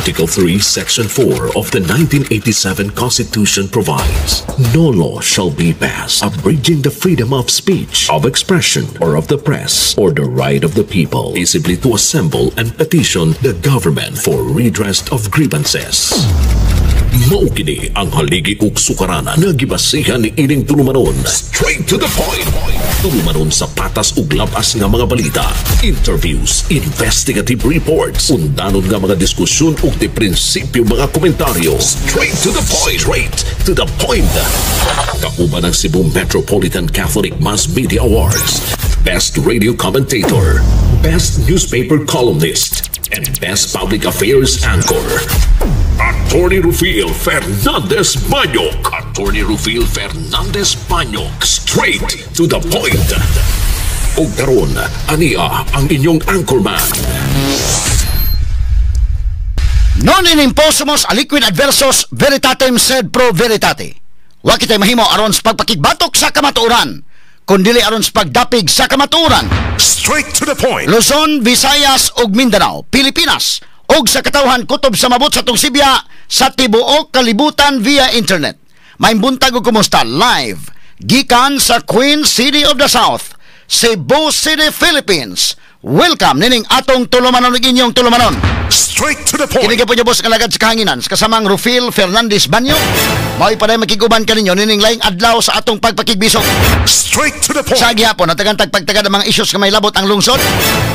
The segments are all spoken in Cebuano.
Article 3, Section 4 of the 1987 Constitution provides, "No law shall be passed abridging the freedom of speech, of expression, or of the press, or the right of the people peaceably to assemble and petition the government for redress of grievances." Mao kini ang haligi ug sukaranan nga gibasihan ni ining tulumanon. Straight to the point. Tulumanon sa patas ug labas nga mga balita, interviews, investigative reports, undanon nga mga diskusyon ug di prinsipyo mga komentaryo. Straight to the point. Straight to the point. Kauban ang Cebu Metropolitan Catholic Mass Media Awards, Best Radio Commentator, Best Newspaper Columnist, and Best Public Affairs Anchor. Attorney Rufil Fernandez Banyok. Attorney Rufil Fernandez Banyok. Straight to the point. Ug karon, ania ang inyong anchorman. Non enim possumus aliquid adversus veritatem sed pro veritate. Wa kitay mahimo aron sa pagpakigbatok sa kamatuoran, kundili aron sa pagdapig sa kamatuoran. Straight to the point. Luzon, Visayas ug Mindanao, Pilipinas ug sa katawhan kutob sa mabot sa atong sibya sa tibuok kalibutan via internet. Maayong buntag ug kumusta live gikan sa Queen City of the South, Cebu City, Philippines. Welcome nining atong tulumanon ug inyong tulumanon. Straight to the point. Kini gyapon boss nga lagad sa kahanginan sa kasamang Rufil Fernandez Banyo. Mao'y paday makiguban kaninyo nining laing adlaw sa atong pagpakigbisog. Straight to the point. Sa gihapon, natagan tagpagtagad ang mga issues nga may labot ang lungsod,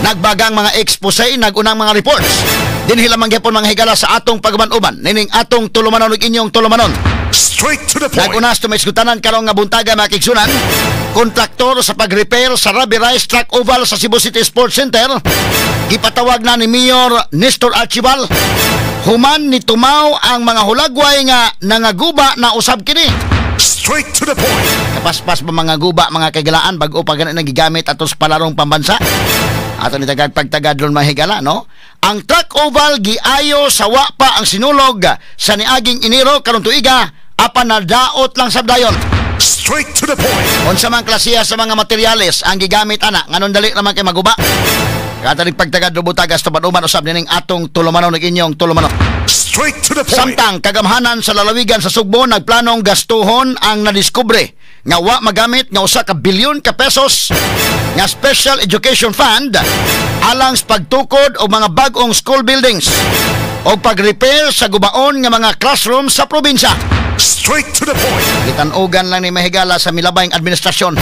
nagbagang mga expose, nagunang mga reports. Dinhi lamang gyapon, mga higala, sa atong pag-uban-uban nining atong tulumanon ug inyong tulumanon. Straight to the point. Nagunas to may isgutanan karong nga buntaga, mga kaigsunan. Kontraktor sa pag-repair sa rubberized track oval sa Cebu City Sports Center gipatawag na ni Mayor Nestor Archival human ni tumaw ang mga hulagway nga nangaguba na usab kini. Straight to the point. Kapaspas ba mga guba, mga kaigalaan, bago pa ganit nagigamit ato sa palarong pambansa. Ato ni tagag pagtagad ron, mahigala, no? Ang track oval giayo sa wa pa ang sinulog sa niaging Enero karon tuiga, apan nadaot lang sa dayon. Straight to the point. Unsa man klasiya sa mga materyales ang gigamit ana nganon dali naman kay maguba? Katanig pagtagad rubutagas tuban-uban usab nining atong tulumanon ug inyong tulumanon. Straight to the point. Samtang kagamhanan sa lalawigan sa Sugbo nagplanong gastuhon ang nadiskubre nga wa magamit nga 1 ka bilyon ka pesos nga Special Education Fund alang sa pagtukod og mga bag-ong school buildings o pag-repair sa gubaon nga mga classroom sa probinsya. Straight to the point. Gitanugan lang ni, mahigala, sa milabayng administrasyon.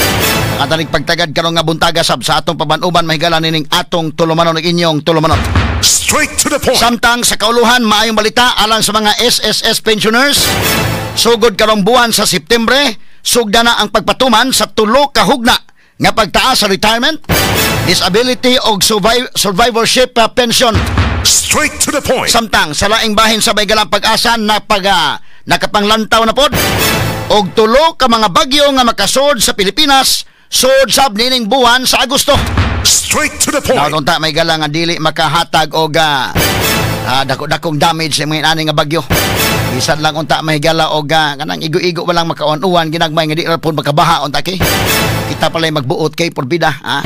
Katanig pagtagad karon nga buntaga sab sa atong paban-uban, mahigala, nining atong tulumanon ug inyong tulumanon. Straight to the point. Samtang sa kauluhan, maayong balita alang sa mga SSS pensioners. Sugod karong buwan sa Septembre, sugda na ang pagpatuman sa tulo ka hugna nga pagtaas sa retirement, disability og survivorship pension. Straight to the point. Samtang sa laing bahin sa Baygalang Pag-asa na pag nakapanglantaw na pod og tulo ka mga bagyo nga makasod sa Pilipinas sud sab nining buwan sa Agosto. Straight to the point. Naon ta may gala nga dili makahatag og dako-dakong damage sa mga inani nga bagyo. Bisan lang unta, mahigala, og kanang igo-igo walang makauan-uwan ginagmay nga di ra pud makabaha unta kay. Kita pala'y magbuot kay porbida, ha.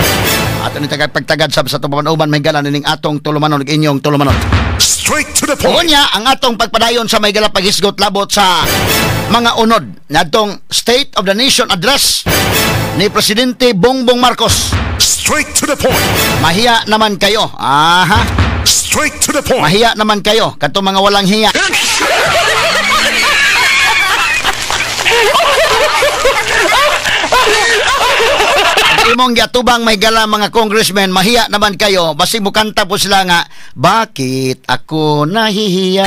Ato ni tagad pagtagad sab sa tuban-uban, mahigala, nining atong tulumanon ug inyong tulumanon. Straight to the point. Unya ang atong pagpadayon sa may gala paghisgot labot sa mga unod ngadtong State of the Nation Address ni Presidente Bongbong Marcos. Straight to the point. Mahiya naman kayo. Aha. Straight to the point. Mahiya naman kayo kadtong mga walang hiya. Ang imong giatubang, may gala, mga congressmen, mahiya naman kayo. Basig mukanta po sila nga, "Bakit ako nahihiya?"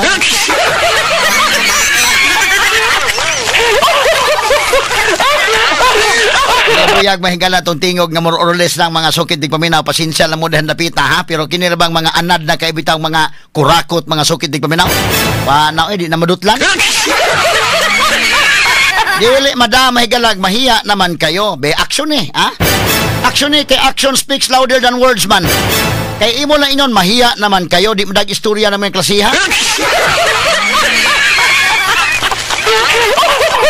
Buyag, mahigala, tong tingog nga more or less lang mga sukit di paminaw. Pasensya lang mo dahil napita ha, pero kini ra bang mga anad na kaibitaw mga kurakot mga sukit di paminaw. Pa na eh, di na madutlan. Dili madam, mahigalag, mahiya naman kayo. Be action eh, ha? Action eh, kay action speaks louder than words man. Kay imo lang inon, "Mahiya naman kayo," di madag istorya naman yung klasiha.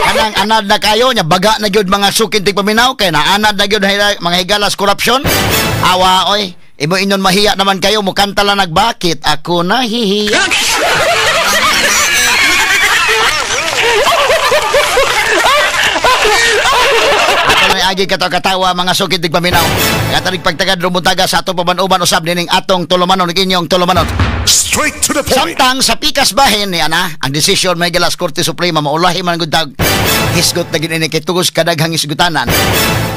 Kanang anad na kayo, nya baga na gyud mga sukin tig paminaw, kay naanad na gyud mga higalas corruption. Awa oy, imo inon, "Mahiya naman kayo," mukanta lang nagbakit, "Ako nahihiya." Pinaagi katawa-katawa, mga sukit tigpaminaw. Katarig pagtagad rumuntaga sa atong paban-uban usab nining atong tulumanon ug inyong tulumanon. Straight to the point. Samtang sa pikas bahin ni ana, ang desisyon may galas Korte Suprema, maulahi man gud tag hisgot na gid ini kay tugos kadaghang hisgutanan.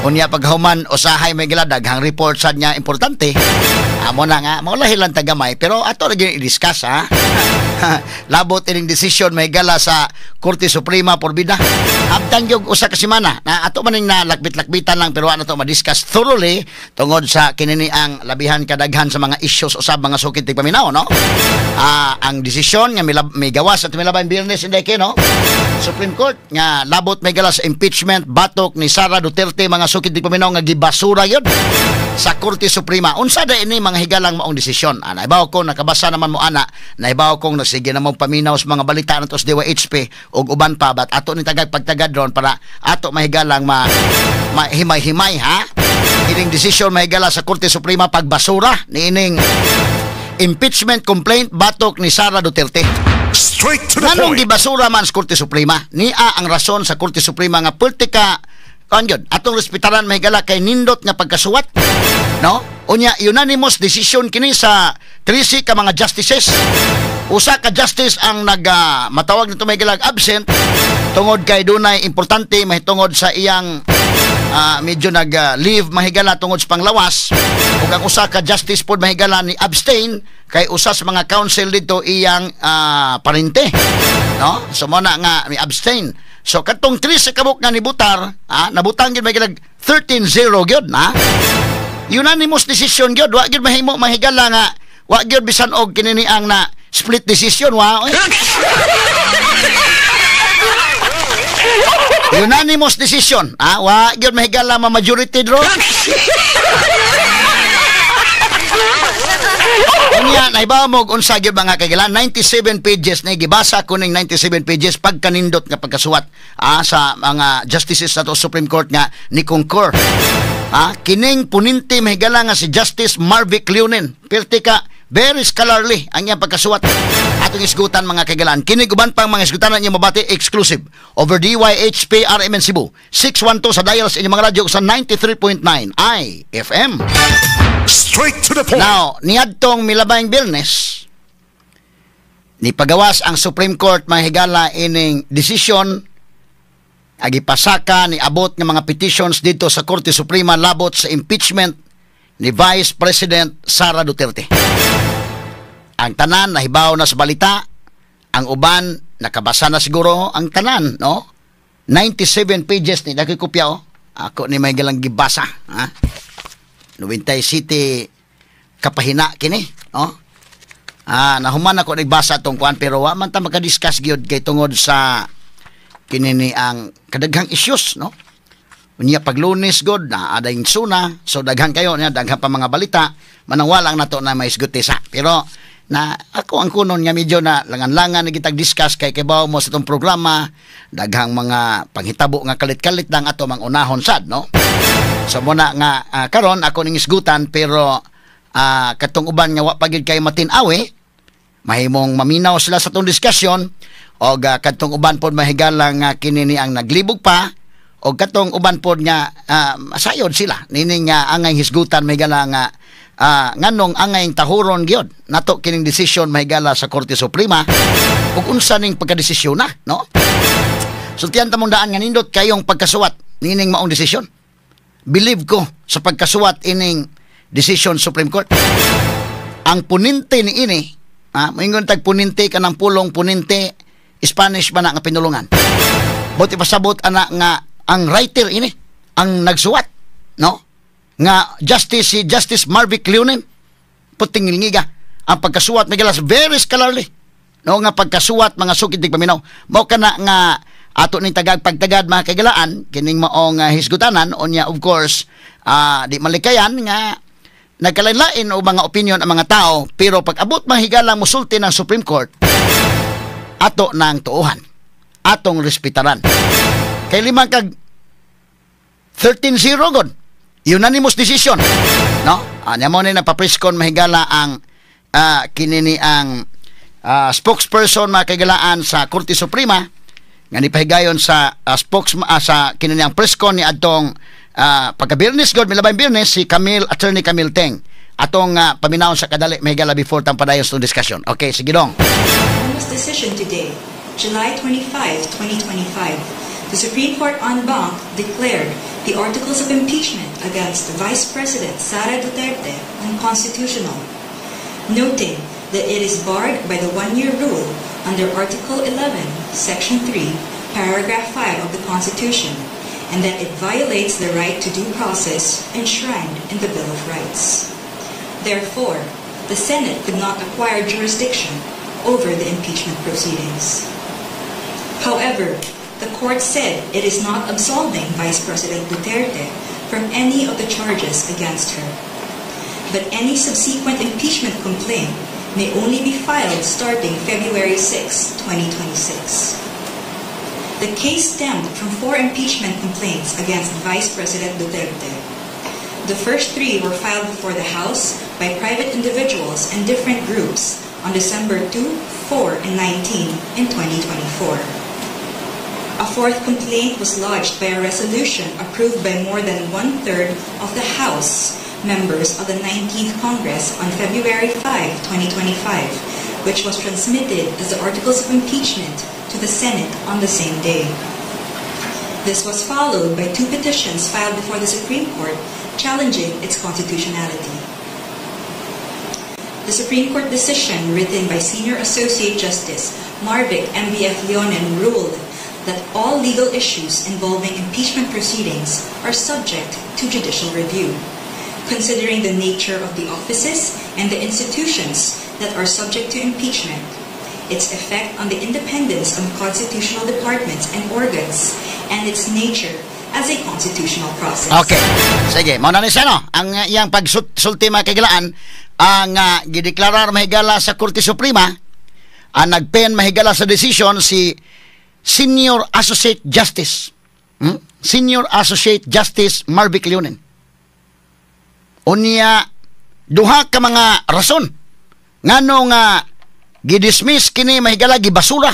Unya paghuman usahay may gala daghang report sad niya importante. Amo na nga maulahi lang tagamay, pero ato ra gyud i-discuss, ha. Labot ining desisyon may gala sa Korte Suprema por bida. Abtang gyud usa ka semana na ato man ning nalakbit-lakbitan lang, pero ano to ma-discuss thoroughly tungod sa kinini ang labihan kadaghan sa mga issues usab, mga sukit tigpaminaw, no? Ang desisyon nga may gawas at milabay Biyernes inday kay, no? Supreme Court nga labot may gala sa impeachment batok ni Sara Duterte, mga sukit tigpaminaw, nga gibasura yun sa Korte Suprema. Unsa da ini mga higalang maong desisyon? Naibaw ko nakabasa naman mo ana, naibaw kong nasige na mong paminaw sa mga balita nato sa DYHP ug uban pa, but ato ni tagag pagtagad ron para ato mahigalang ma mahimay-himay, ha. Ining desisyon mahigala sa Korte Suprema pagbasura ni ining impeachment complaint batok ni Sara Duterte. Straight to the Nganong point. gibasura man sa Korte Suprema? Nia ang rason sa Korte Suprema nga perti ka kan yun. Atong respetaran mahigala kay nindot nga pagkasuwat. No? Unya unanimous decision kini sa 13 ka mga justices. Usa ka justice ang nag matawag nito mahigala absent tungod kay dunay importante mahitungod sa iyang medyo nag leave mahigala tungod sa panglawas, ug ang usa ka justice pod mahigala ni abstain kay usa sa mga counsel dito iyang parente, no? So mo na nga ni abstain. So katong 3 sa kabuk nga nibutar, nabutang gyud mahigala 13-0 gyud na unanimous decision gyud. Wa gyud mahimo mahigala nga wa gyud bisan og kinini ang na split decision, wa oy. Unanimous decision, wa gyud mahigala ma majority draw. Unya naibaw mo unsa gyud mga kagila, 97 pages na gibasa ko ning 97 pages pagkanindot nga pagkasuwat sa mga justices sa Supreme Court nga ni concur. Kining puninti mahigala nga si Justice Marvic Leonen. Perti ka very scholarly ang iyang pagkasuwat. Atong isgutan mga kagalan. Kini uban pang mga isgutan niyo mabati exclusive over DYHP RMN Cebu 612 sa dial sa inyong mga radyo sa 93.9 IFM. Straight to the point. Now, niadtong milabayng Biyernes, ni pagawas ang Supreme Court mahigala ining desisyon agi pasaka ni abot ng mga petitions dito sa Korte Suprema labot sa impeachment ni Vice President Sara Duterte. Ang tanan nahibaw na sa balita, ang uban nakabasa na siguro ang tanan, no? 97 pages ni daki kopya, oh. Ako ni may galang gibasa, ha? Nuwintay City kapahina kini, no? Nahuman ako nagbasa tong kuan, pero wa man ta makadiscuss gyud kay tungod sa kinini ang kadaghang issues, no? Unya pag Lunes god na adayng suna, so daghan kayo niya, daghan pa mga balita, manang walang nato na maisguti sa. Pero na ako ang kunon nga medyo na langan-langan na kitag discuss kay kibaw mo sa itong programa, daghang mga panghitabo nga kalit-kalit lang ato mang unahon sad, no? So muna nga karon ako ning isgutan, pero katong uban nga wa pa gyud kay matin-awi, mahimong maminaw sila sa itong diskusyon, og katong uban pod mahigala nga kini ni ang naglibog pa, og katong uban pod nga masayod sila nining angay hisgutan mahigala nga nganong angay tahuron gyud nato kining desisyon mahigala sa Korte Suprema ug unsa ning pagkadesisyon na, no? Sultian ta mong daan nga nindot kayong pagkasuwat nining maong desisyon. Believe ko sa pagkasuwat ining decision Supreme Court. Ang puninte ni ini, moingon tag puninte kanang pulong puninte Spanish ba na nga pinulungan. Buti pasabot ana nga ang writer ini ang nagsuwat, no? Nga Justice si Justice Marvic Leonen, puting ngiga ang pagkasuwat may galas very scholarly, no? Nga pagkasuwat mga sukid tigpaminaw. Mao kana nga ato ning tagag pagtagad mga kagalaan kining maong hisgutanan. Unya of course di malikayan nga nagkalain-lain o mga opinion ang mga tao, pero pag abot mahigala musulti ng Supreme Court, ato nang tuohan, atong respetaran. Kay limang kag 13-0 god, unanimous decision, no? Anya mo ni napapreskon mahigala ang kinini ang spokesperson mga kagalaan sa Korte Suprema nga nipahigayon sa sa kinini ang preskon ni adtong Pagka Biyernes gud, milabay Biyernes, si Camille, Attorney Camille Teng. Atong paminawon sa kadali, mahigala, before tang padayon sa discussion. Okay, sige dong. Unanimous decision today, July 25, 2025, the Supreme Court en banc declared the articles of impeachment against Vice President Sara Duterte unconstitutional, noting that it is barred by the one-year rule under Article 11, Section 3, Paragraph 5 of the Constitution, and that it violates the right to due process enshrined in the Bill of Rights. Therefore, the Senate could not acquire jurisdiction over the impeachment proceedings. However, the court said it is not absolving Vice President Duterte from any of the charges against her. But any subsequent impeachment complaint may only be filed starting February 6, 2026. The case stemmed from four impeachment complaints against Vice President Duterte. The first three were filed before the House by private individuals and different groups on December 2, 4, and 19 in 2024. A fourth complaint was lodged by a resolution approved by more than one-third of the House members of the 19th Congress on February 5, 2025, which was transmitted as the articles of impeachment to the Senate on the same day. This was followed by two petitions filed before the Supreme Court challenging its constitutionality. The Supreme Court decision, written by Senior Associate Justice Marvic MBF Leonen, ruled that all legal issues involving impeachment proceedings are subject to judicial review, considering the nature of the offices and the institutions that are subject to impeachment, its effect on the independence of constitutional departments and organs, and its nature as a constitutional process. Okay. Sige, mao na ni siya, no. Ang iyang pagsulti, mga kahigalaan, ang gideklarar, mahigala, sa Korte Suprema, ang nagpen, mahigala, sa decision si Senior Associate Justice. Senior Associate Justice Marvic Leonen. Unya duha ka mga rason ngano nga gidismiss kini, mahigala, gibasura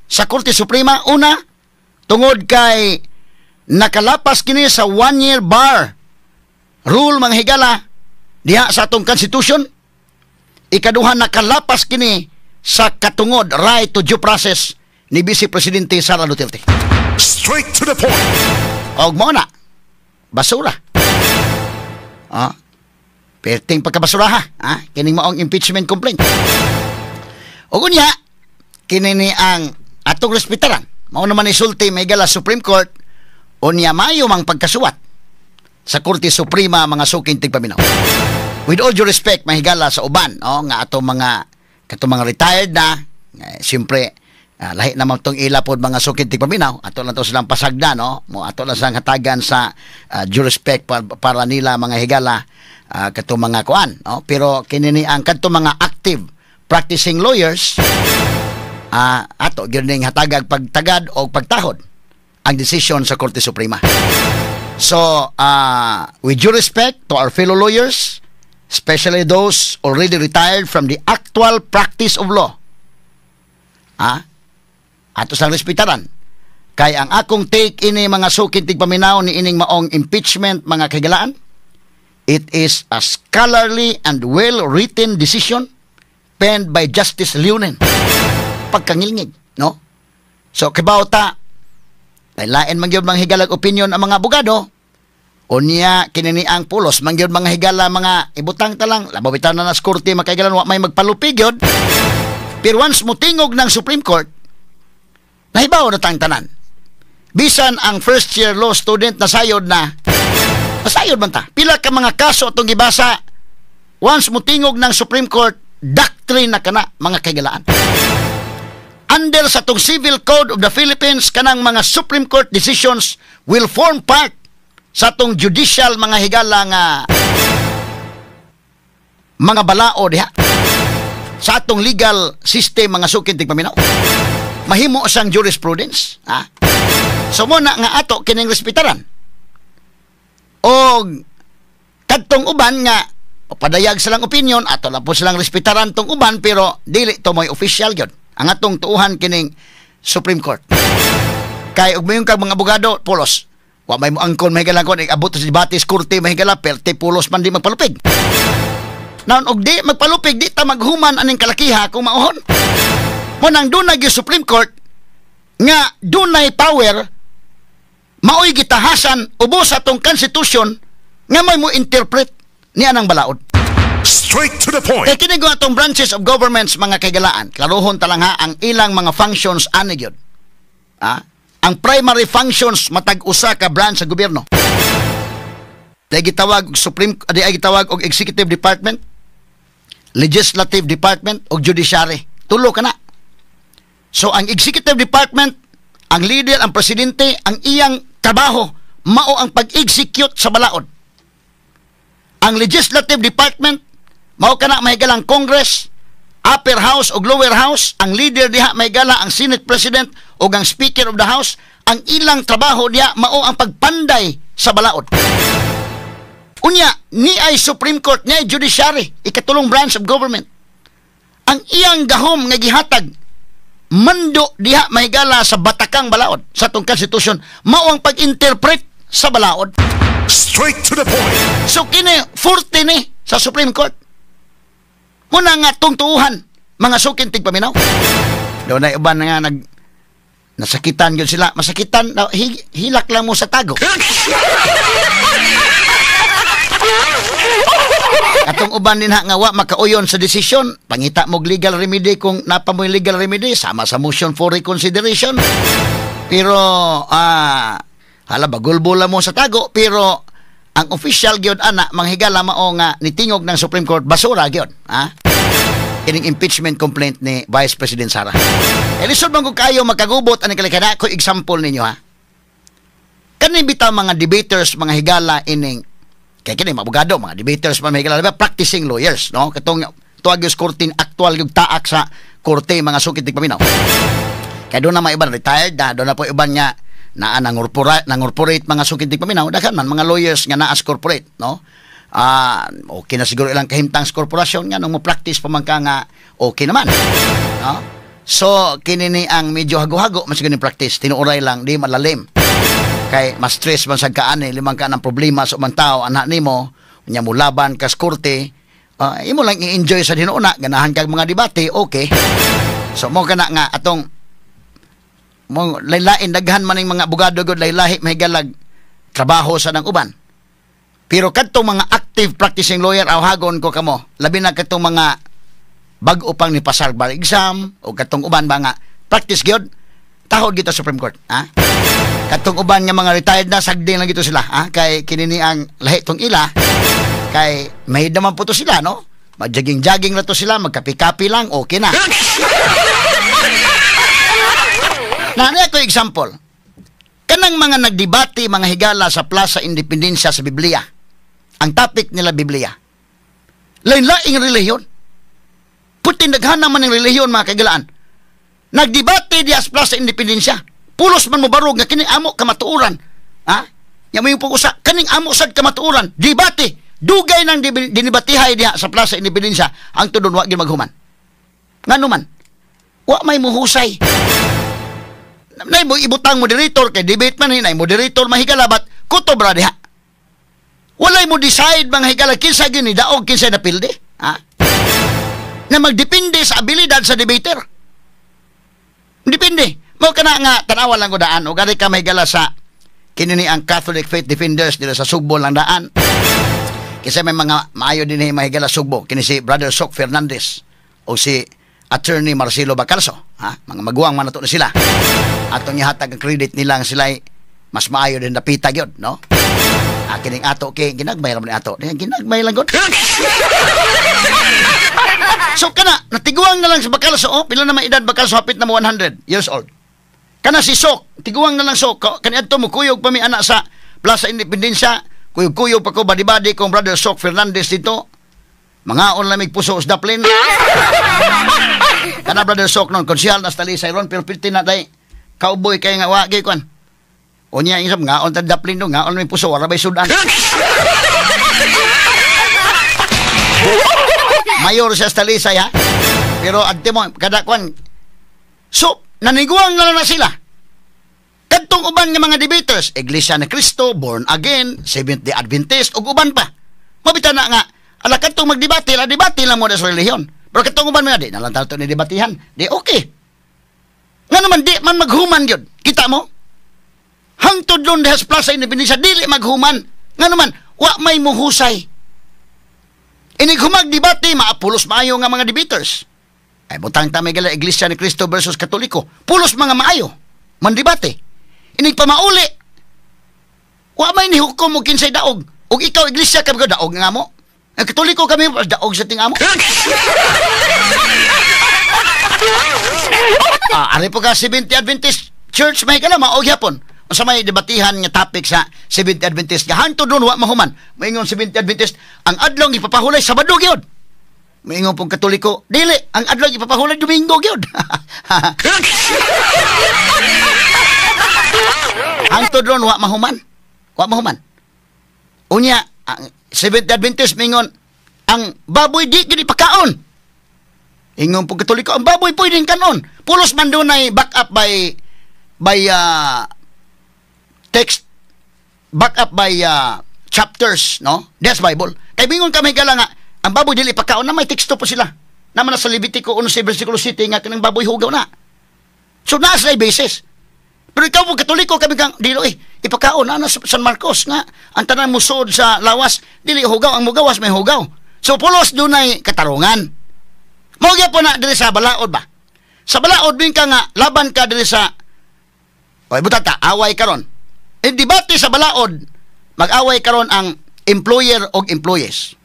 sa Korte Suprema. Una, tungod kay nakalapas kini sa one year bar rule, mga higala, diha sa atong constitution. Ikaduha, nakalapas kini sa katungod, right to due process ni Vice Presidente Sara Duterte. Straight to the point. Og mao na, basura. Ah, perting pagkabasura ha, ah, kining maong impeachment complaint. Ug unya, kini ni ang atong respetaran. Mao naman isulti, mahigala, Supreme Court. Unya mayo mang pagkasuwat sa Korte Suprema, mga suking tigpaminaw. With all due respect, mahigala, sa uban, oh, nga atong mga katong mga retired na, eh, siyempre lahi naman tong ila pod, mga suking tigpaminaw, ato lang to silang pasagda, no? Mo ato lang silang hatagan sa due respect para nila, mga higala, katong mga kuan, no? Pero kini ni ang kadto mga active practicing lawyers, ato gyud ning hatagag pagtagad o pagtahod ang desisyon sa Korte Suprema. So, with due respect to our fellow lawyers, especially those already retired from the actual practice of law, ato sang respetaran. Kay ang akong take ini, mga suking tigpaminaw, ni ining maong impeachment, mga kahigalaan, it is a scholarly and well-written decision penned by Justice Leonen. Pagkangilngig, no? So, kibaw ta, lain man gyud, mga higalag, opinion ang mga abogado. Unya kini ni ang pulos man gyud, mga higala, mga ibutang ta lang, labaw bitaw na nas korte, mga kahigalaan, wa may magpalupig gyud. Pero once motingog ng Supreme Court, nahibaw na tang tanan. Bisan ang first year law student nasayod na, nasayod man ta. Pila ka mga kaso atong gibasa, once motingog ng Supreme Court, doctrine na kana, mga kahigalaan. Under sa atong Civil Code of the Philippines, kanang mga Supreme Court decisions will form part sa atong judicial, mga higala, nga mga balao diha sa atong legal system, mga suking tigpaminaw. Mahimo siyang jurisprudence, ha? So mo na nga ato kining respetaran og kadtong uban nga padayag silang opinion, ato lang po silang respetaran tong uban, pero dili to mo'y official gyud. Ang atong tuuhan kining Supreme Court. Kay ug moingon kag mga abogado, pulos. Wa may moangkon mahigala kon abot sa debate sa korte mahigala perte pulos man di magpalupig. Naon og di magpalupig di ta maghuman aning kalakiha kung mauhon. Mo nang dunay gyud Supreme Court nga dunay power maoy gitahasan ubos atong constitution nga may mo interpret ni anang balaod. Straight to the point. Kay kini atong branches of governments mga kaigalaan, klarohon ta lang ha ang ilang mga functions ani gyud. Ah, ang primary functions matag usa ka branch sa gobyerno. Di gitawag og Supreme, di ay gitawag og Executive Department, Legislative Department ug Judiciary. Tulo ka na. So ang Executive Department, ang leader, ang presidente, ang iyang trabaho mao ang pag-execute sa balaod. Ang Legislative Department mao kana mahigalang Congress, upper house ug lower house, ang leader diha mahigala ang Senate President ug ang Speaker of the House, ang ilang trabaho diha mao ang pagpanday sa balaod. Unya, ni ay Supreme Court, ni ay Judiciary, ikatulong branch of government. Ang iyang gahom nga gihatag mando diha mahigala sa batakang balaod sa atong constitution mao ang pag-interpret sa balaod. Straight to the point. So kini 40 ni sa Supreme Court. Muna nga tungtuhan mga sukin tigpaminaw. Doon na uban nga nag nasakitan gyud sila, masakitan na, hilak lang mo sa tago. Atong uban din ha nga wa makauyon sa desisyon, pangita mo legal remedy kung napa mo'y legal remedy sama sa motion for reconsideration. Pero hala bagulbola mo sa tago, pero ang official gyud ana manghigala mao nga nitingog ng Supreme Court basura gyud, ha? Kining impeachment complaint ni Vice President Sara. E lisod man kung kayo magkagubot ani kalikada ko example ninyo ha. Kani bitaw mga debaters mga higala ining kay kini mga abogado, mga debaters man mga higala, practicing lawyers, no? Katong tuag yung korte aktual yung taak sa korte mga sukit tigpaminaw. Kay doon na mga iban retired na, doon na po iban nga naa nangorporate mga sukit tigpaminaw, daghan man mga lawyers nga naa sa corporate, no? Okay na siguro ilang kahimtang sa korporasyon nga nung mo practice pa man ka nga okay naman, no? So kini ni ang medyo hago-hago man siguro ni practice, tinuoray lang di malalim. Kay mas stress man sad ka ani, limang ka ng problema sa ubang tao anak nimo, unya mo laban ka sa korte, imo lang i-enjoy sa hinuuna, ganahan kag mga debate, okay. So mo kana nga atong mo laylain daghan man ning mga abogado gud laylahi mahigalag trabaho sa nang uban. Pero kadtong mga active practicing lawyer awhagon ko kamo, labi na kadtong mga bag-o pang nipasar bar exam o kadtong uban ba nga practice gyud, tahod gito Supreme Court, ha? Katong uban nga mga retired na sagdi lang gito sila, ha? Kay kini ni ang lahi tong ila, kay may naman po to sila, no? Mag-jogging-jogging na to sila, magkapi-kapi lang, okay na. Naani ako example. Kanang mga nagdebate mga higala sa Plaza Independencia sa Biblia. Ang topic nila Biblia. Lain-laing relihiyon. Putin daghan naman ng relihiyon mga kagalaan. Nagdebate diya sa Plaza Independencia. Pulos man mo barog nga kining amo kamatuoran. Ha? Nya mo yung pag-usa, kaning amo sad kamatuoran. Debate. Dugay nang dinibatihay diha sa Plaza Independencia ang tudon wa gyud maghuman. Ngano man? Wa may muhusay. Nay mo ibutang moderator kay debate man hinay moderator mahigala bat kutob ra diha. Walay mo decide mga higala kinsa gyud ni daog kinsa napildi, ha? Na magdepende sa abilidad sa debater. Depende. Mo kana nga tanawa lang ko daan o gari ka mahigala sa kini ni ang Catholic Faith Defenders dira sa Sugbo lang daan. Kasi may mga maayo din ni mahigala Sugbo kini si Brother Sok Fernandez o si Attorney Marcelo Bacalso, ha? Mga maguwang man nato na sila. Atong ihatag ang credit nilang sila mas maayo din napita gyud, no? Kining ato kay ginagmay ra man ni ato. Ginagmay lang gud. So kana natiguang na lang sa Bacalso, oh, pila na man edad Bacalso, hapit na mo 100 years old. Kana si Sok, tiguang na lang Sok, kaniadto mo kuyog pa mi ana sa Plaza Independencia, kuyog-kuyog pa ko badi-badi kong Brother Sok Fernandez dito. Mga on lamig puso sa daplin. Kana Brother Sok non konsyal na sa Talisay ron pero pirti na day cowboy kay nga wa gyud kwan. Unya isab nga on ta daplin do nga on may puso wala bay sudan. Mayor siya sa Talisay ha. Pero adte mo kada kwan. So naniguang na lang na sila. Kadtong uban nga mga debaters, Iglesia ni Cristo, Born Again, Seventh-day Adventist, ug uban pa. Mabita na nga, ala kadtong magdebate, la debate lang mo na sa relihiyon. Pero kadtong uban mga di, nalang tato ni debatihan. Di okay. Nga naman di man maghuman yun. Kita mo? Hangtod doon dihas Plaza Independencia, dili maghuman. Nga naman, wa may muhusay. Inig humag debate, maapulos maayo nga mga debaters. Ay, butang ta may gala Iglesia ni Cristo versus Katoliko. Pulos mga maayo, mandebate. Inig pamauli, wa may nihukom og kinsay daog. Og ikaw, Iglesia, kami daog nga mo. Ang Katoliko kami, daog sa tingamo. Ari po ka, Seventh-day Adventist Church, may gala, maog yapon. Sa may debatihan nga topic sa Seventh-day Adventist nga hangtod doon wa mahuman. Maingon Seventh-day Adventist, ang adlaw ipapahulay Sabado gyud. Maingon pong Katoliko, dili, ang adlaw ipapahulay Domingo gyud. Hangtod doon wa mahuman. Wa mahuman. Unya, ang Seventh-day Adventist maingon, ang baboy di gyud ipakaon. Ingon pong Katoliko, ang baboy pwedeng kanon. Pulos man dunay back up by text, back up by chapters, no? That's Bible. Kay bingon kami gala nga, ang baboy dili pagkaon na may teksto po sila. Naman na sa Levitico 11 versikulo 7 nga kanang baboy hugaw na. So naa sila basis. Pero ikaw po Katoliko kami kang dilo ipakaon na sa San Marcos nga ang tanan musod sa lawas dili hugaw, ang mugawas may hugaw. So pulos dunay katarungan. Mao gyapon na dili sa balaod ba? Sa balaod bin ka nga laban ka dili sa oy butata away karon. In debate sa balaod, mag-away karon ang employer og employees.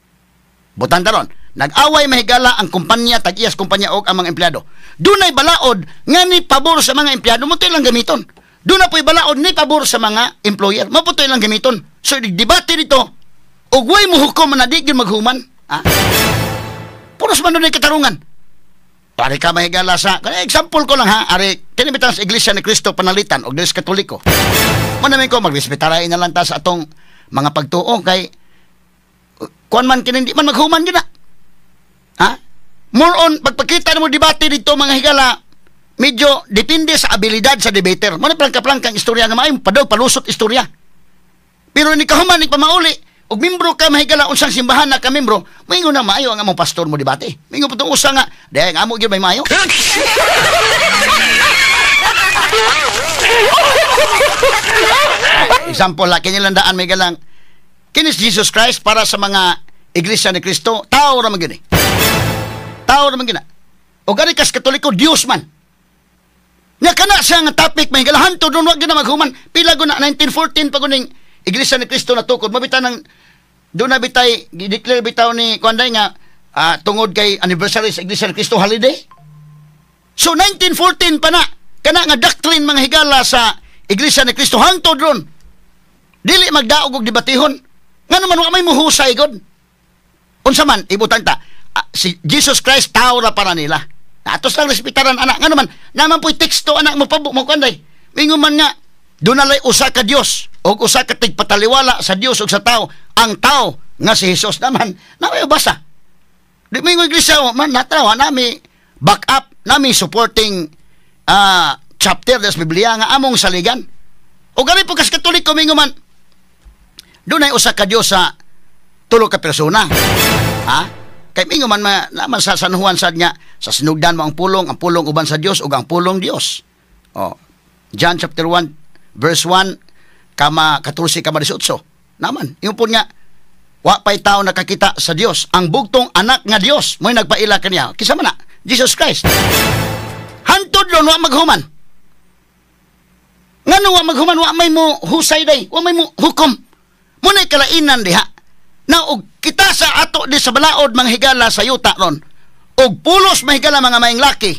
Butan daron, nag-away mahigala ang kumpanya, tag-iyas kumpanya og ang mga empleyado. Dunay balaod nga ni pabor sa mga empleyado, mo lang gamiton. Dunay po'y balaod ni pabor sa mga employer, mo lang gamiton. So debate dito, og way mohukom na di gyud maghuman. Ha? Puros man dunay katarungan. Pare ka mahigala sa, example ko lang ha, ari, kini bitang sa Iglesia ni Cristo panalitan og Diyos Katoliko. Manamin ko, magrespetarain na lang ta sa atong mga pagtuo kay kuan man kini di man maghuman gyud na. Ha? More on pagpakita nimo debate dito mga higala, medyo depende sa abilidad sa debater. Mo na plangka-plangkang istorya nga maayo padog palusot istorya. Pero ni kahuman ni pamauli og membro ka mahigala unsang simbahan na ka membro, moingon na maayo ang among pastor mo debate. Moingon pud usa nga, dahil ang amo gyud may maayo. Example la kini landaan may galang kini si Jesus Christ para sa mga Iglesia ni Cristo, tao ra man gyud eh. Tao ra man gyud. Og ari kas Katoliko, Dios man. Nya kana siya nga topic may gala hantod nun wa gyud na maghuman. Pila gud na 1914 pa guning Iglesia ni Cristo natukod mabita nang doon na bitay gi-declare bitaw ni kuanday nga tungod kay anniversary sa Iglesia ni Cristo holiday. So 1914 pa na kana nga doctrine mga higala sa Iglesia ni Cristo hangtod ron. Dili magdaog og debatihon. Ngano man wa may muhusay gud. Unsa man ibutan ta si Jesus Christ tao ra para nila. Atos lang respetaran anak. Ngano man naman po'y teksto anak mo pabok mo kuanday. Mingon man nga dunalay usa ka Dios og usa ka tigpataliwala sa Dios ug sa tao, ang tao nga si Jesus naman. Naway basa. Di mingon iglesia man natrawa nami back up nami supporting chapter des Biblia nga among saligan. O gani po kas Katoliko mingon man dunay usa ka Dios sa tulo ka persona. Ha? Kay mingon man naman sa San Juan sad nga sa sinugdan mo ang pulong uban sa Dios ug ang pulong Dios. Oh. John chapter 1 verse 1 kama 14 kama 18. Naman, yung po nga wa pa'y tao nakakita sa Dios, ang bugtong anak nga Dios mo'y nagpaila kaniya. Kinsa man na? Jesus Christ. Hantod ron wa maghuman. Ngano wa maghuman, wa may mo husay day, wa may mo hukom. Muna'y kalainan diha. Na og kita sa ato di sa balaod mga higala sa yuta ron. Og pulos mahigala mga maing laki.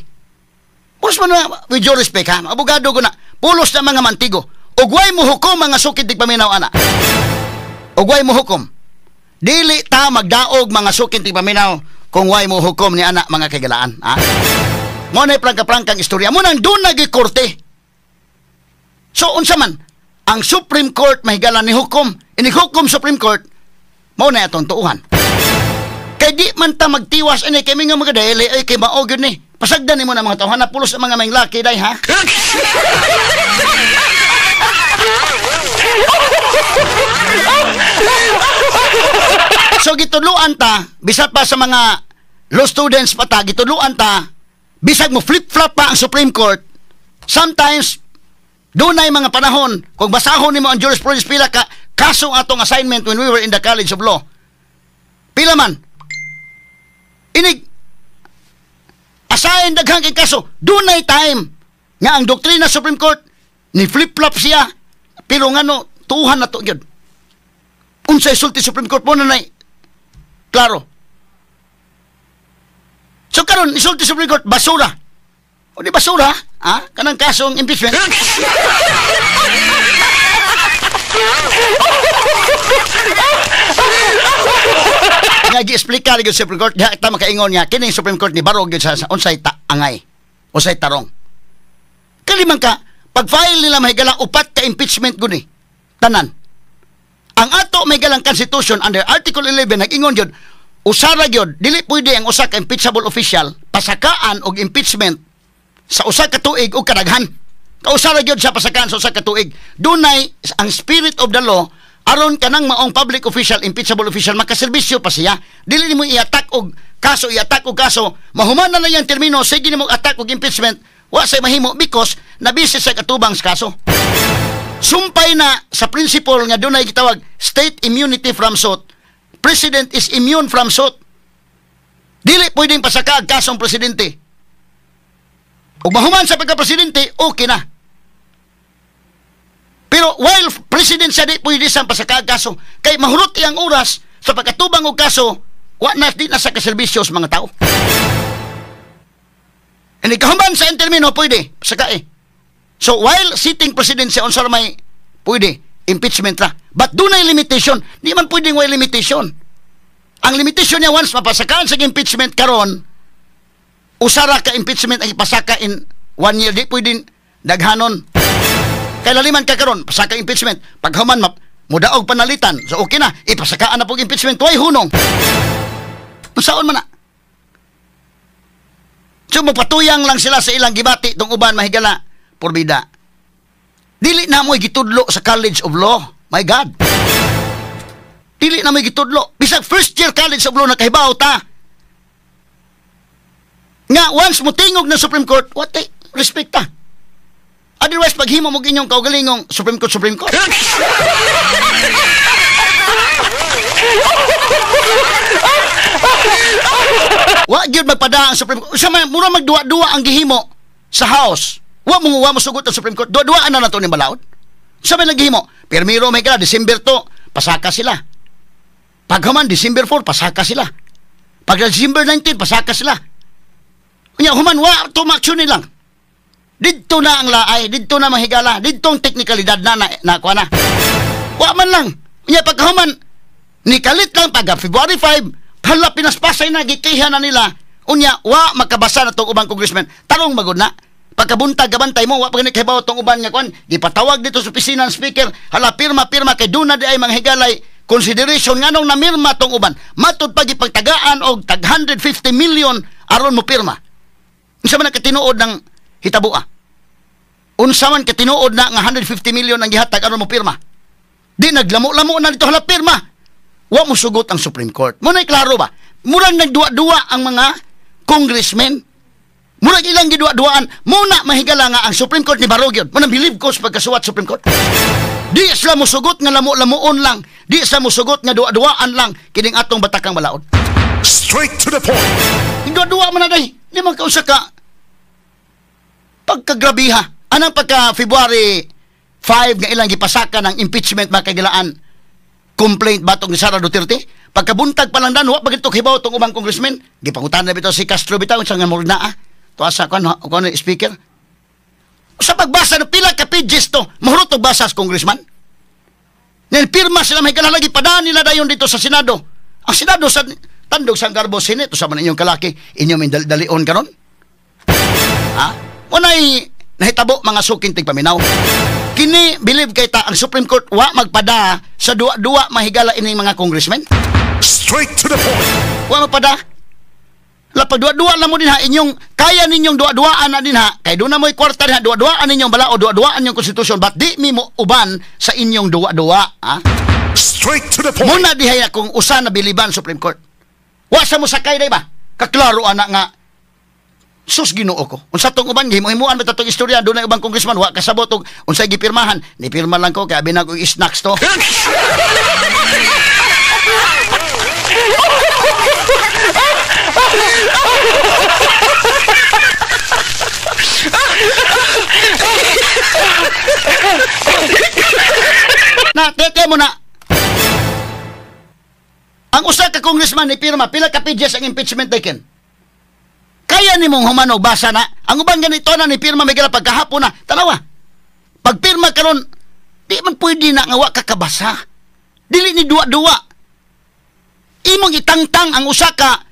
Pulos man na, with your respect ha, abogado ko na, pulos na mga mantigo. Og way mo hukom mga sukid tigpaminaw ana. Og way mo hukom. Dili ta magdaog mga sukid tigpaminaw kung way mo hukom ni ana mga kaigalaan. Ha? Mo na'y prangka-prangkang istorya. Mo nang doon nagikorte. So unsa man ang Supreme Court mahigala ni hukom, ini hukom Supreme Court mao na atong tuuhan. Kay di man ta magtiwas ini kay mga magadali ay kay mao gyud ni. Pasagdan nimo na mga tawhana pulos ang mga maing laki day ha. So gitudloan ta, bisan pa sa mga law students pa ta, gitudloan ta, bisag mo flip-flop pa ang Supreme Court, sometimes dunay mga panahon, kung basahon nimo ang jurisprudence, pila ka kaso atong assignment when we were in the College of Law. Pila man? Inig assign daghang kay kaso, dunay time nga ang doktrina Supreme Court ni flip-flop siya, pero ngano tuuhan na to gyud. Unsay sulti Supreme Court mo na nay klaro. So karon isulti Supreme Court basura. O di basura, ha? Kanang kasong impeachment. Nga gi-explica gyud Supreme Court, diha ta makaingon nga kining Supreme Court ni barog gyud sa unsay ta angay, unsay tarong. Kaliman ka pag-file nila mahigala upat ka impeachment gud ni. Tanan. Ang ato may galang constitution under Article 11 nag-ingon gyud usara gyud dili pwede ang usa ka impeachable official pasakaan og impeachment sa usa ka tuig og kadaghan. Kausara gyud sa pasakaan sa usa ka tuig. Dunay ang spirit of the law aron kanang maong public official, impeachable official makaserbisyo pa siya. Dili nimo i-attack og kaso, i-attack og kaso, mahuman na lang yang termino, sige nimo attack og impeachment, wa say mahimo because nabisi sa katubang sa kaso. Sumpay na sa principle nga dunay gitawag state immunity from suit. President is immune from suit. Dili pwedeng pasaka ang kasong presidente. Ug mahuman sa pagka-presidente, okay na. Pero while president siya, di pwede siyang pasaka ang kaso. Kay mahurot iyang oras sa pagkatubang og kaso, wa na di na sa kaserbisyo sa mga tao. And ikahuman sa intermino, pwede pasaka eh. So while sitting president siya, unsa may pwede impeachment ra. But dunay limitation. Di man pwedeng way limitation. Ang limitation niya once mapasakaan sa impeachment karon, usara ka impeachment ang ipasaka in 1 year, di pwedeng daghanon. Kay laliman ka karon, pasaka impeachment. Paghuman mudaog panalitan, so okay na, ipasakaan na pog impeachment, way hunong. Unsaon man na? So magpatuyang lang sila sa ilang gibati tong uban mahigala porbida. Dili na mo'y gitudlo sa College of Law. My God. Dili na mo'y gitudlo. Bisag first year College of Law nakahibaw ta. Nga once mo tingog ng Supreme Court, what they respect ta. Otherwise paghimo mo inyong kaugalingong Supreme Court, Supreme Court. Wa gyud magpada ang Supreme Court. Sa mura magduwa-duwa ang gihimo sa House. Wa mo sugot ang Supreme Court. Duwa-duwaan na nato ni balaod. Sa may naghimo, pirmiro may kala December 2, pasaka sila. Paghuman December 4, pasaka sila. Pag December 19, pasaka sila. Unya human wa to maaksyon nilang. Didto na ang laay, didto na mahigala, didto ang teknikalidad na na kuha na. Wa man lang. Unya paghuman nikalit lang pag February 5, hala pinaspasay na gikiha na nila. Unya wa makabasa na tong ubang congressman. Tarong magud na. Pagkabuntag gabantay mo, wa pa gani kahibaw tong uban nga kuan, gipatawag dito sa opisina ng speaker, hala pirma-pirma kay duna di ay mga higalay consideration nganong namirma tong uban. Matud pa gipagtagaan og tag 150 million aron mo pirma. Unsa man katinuod ng hitaboa? Unsa man katinuod na nga 150 million ang gihatag aron mo pirma? Di naglamo-lamo na dito hala pirma. Wa mo sugot ang Supreme Court. Mo na klaro ba? Murang nagduwa-duwa ang mga congressmen. Murag ilang giduwa-duwaan, muna mahigala nga ang Supreme Court ni Barog yun. Muna believe ko sa pagkasuwat Supreme Court. Di sila musugot nga lamo-lamuon lang. Di sila musugot nga duwa-duwaan lang kining atong batakang balaod. Straight to the point. Duwa-duwa man na day. Di man kausa ka pagkagrabiha. Anang pagka February 5 nga ilang gipasaka ng impeachment makagilaan complaint batong ni Sara Duterte. Pagkabuntag pa lang dan, wa pa gito kibaw tong ubang congressman. Gipangutan na bitaw si Castro bitaw sa nga murag naa. Tuwa sa kuan speaker. Sa pagbasa ng pila ka pages to, mahurot og basa sa congressman. Nil pirma sila may kalalagi padaan nila dayon dito sa Senado. Ang Senado sa tandog sa Garbo Senate sa man inyong kalaki, inyong may dalion karon. Ha? Unay nahitabo mga suking tigpaminaw. Kini believe kay ta ang Supreme Court wa magpada sa duwa-duwa mahigala ining mga congressman. Straight to the point. Wa magpada. Lapag duwa-duwa na mo din ha, inyong, kaya ninyong duwa-duwaan na din ha, kay doon na mo'y kwarta din ha, duwa-duwaan ninyong bala o duwa-duwaan yung konstitusyon, but di mi mo uban sa inyong duwa-duwa, ha? Straight to the point. Muna dihay kung usa na biliban Supreme Court. Wa sa mo sakay day ba? Kaklaro ana nga, sus Ginoo ko. Unsa tong uban himo-himuan ba tong istorya dunay ubang congressman wa kasabot og unsay gipirmahan. Nipirma lang ko kay abi nag snacks to. Na tete mo na. Ang usa ka congressman ni pirma pila ka pages ang impeachment taken. Kaya nimong humanog basa na ang uban ganito na ni pirma may gala pagkahapon na tanawa. Pagpirma karon di man pwede na nga wa ka kabasa. Dili ni duwa-duwa. Imong itangtang ang usa ka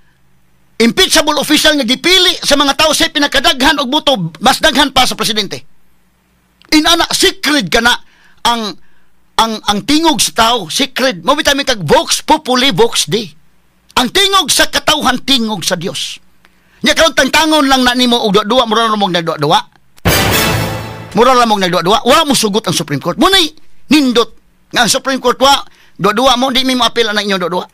impeachable official nga gipili sa mga tao sa pinakadaghan og boto, mas daghan pa sa presidente. Inana secret ka na ang tingog sa tao, secret. Mo bitay kag vox populi vox dei. Ang tingog sa katawhan, tingog sa Dios. Nya karon tangtangon lang na nimo og duwa, mura ra mong nagduwa-duwa. Mura ra mong nagduwa-duwa, wa mo sugot ang Supreme Court. Munay nindot nga ang Supreme Court wa duwa-duwa mo, di mi mo apil ang inyong duwa-duwa.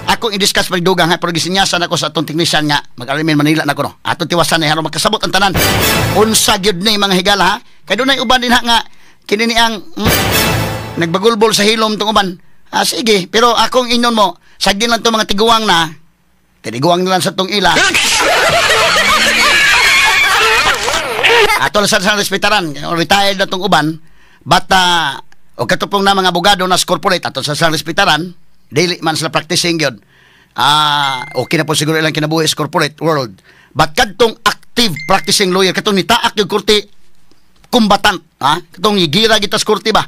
Ako i-discuss pagdugang ha, pero gisinyasan ako sa atong technician nga mag-arimin Manila na ko no. Atong tiwasan na haron makasabot ang tanan. Unsa gyud ni mga higala ha? Kay dunay uban din ha nga kini ni ang nagbagulbol sa hilom tong uban. Ah, sige, pero akong inon mo, sagdi lang tong mga tiguang na, tiniguang na lang sa tong ila. Ato lang sa respetaran, retired na tong uban, bata o katupong na mga abogado na sa corporate, ato sa respetaran, dili man sila practicing yun. Okay na po siguro ilang kinabuhi sa corporate world. But kadtong active practicing lawyer, katong nitaak yung korte, combatant, ha? Katong gira kita sa korte ba?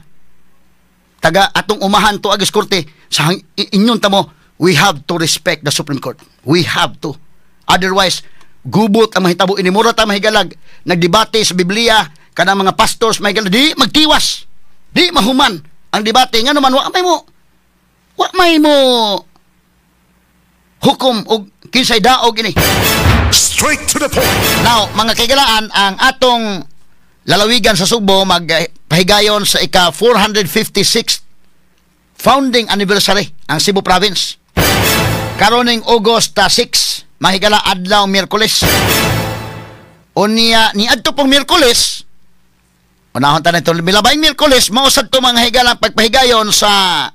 Taga atong umahan to agis korte, sa inyon tamo, we have to respect the Supreme Court. We have to. Otherwise, gubot ang mahitabo ini mura ta mahigalag nagdebate sa Biblia kanang mga pastors mahigalag di magtiwas, di mahuman ang debate ngano man wa may mo hukom og kinsay daog ini. Straight to the point. Now, mga kaigalaan, ang atong lalawigan sa Sugbo magpahigayon sa ika 456th founding anniversary ang Cebu Province. Karoning August 6, mahigala adlaw Miyerkules. Unya ni adto pong Miyerkules, unahon ta nito milabay Miyerkules, mao sad to mga higala pagpahigayon sa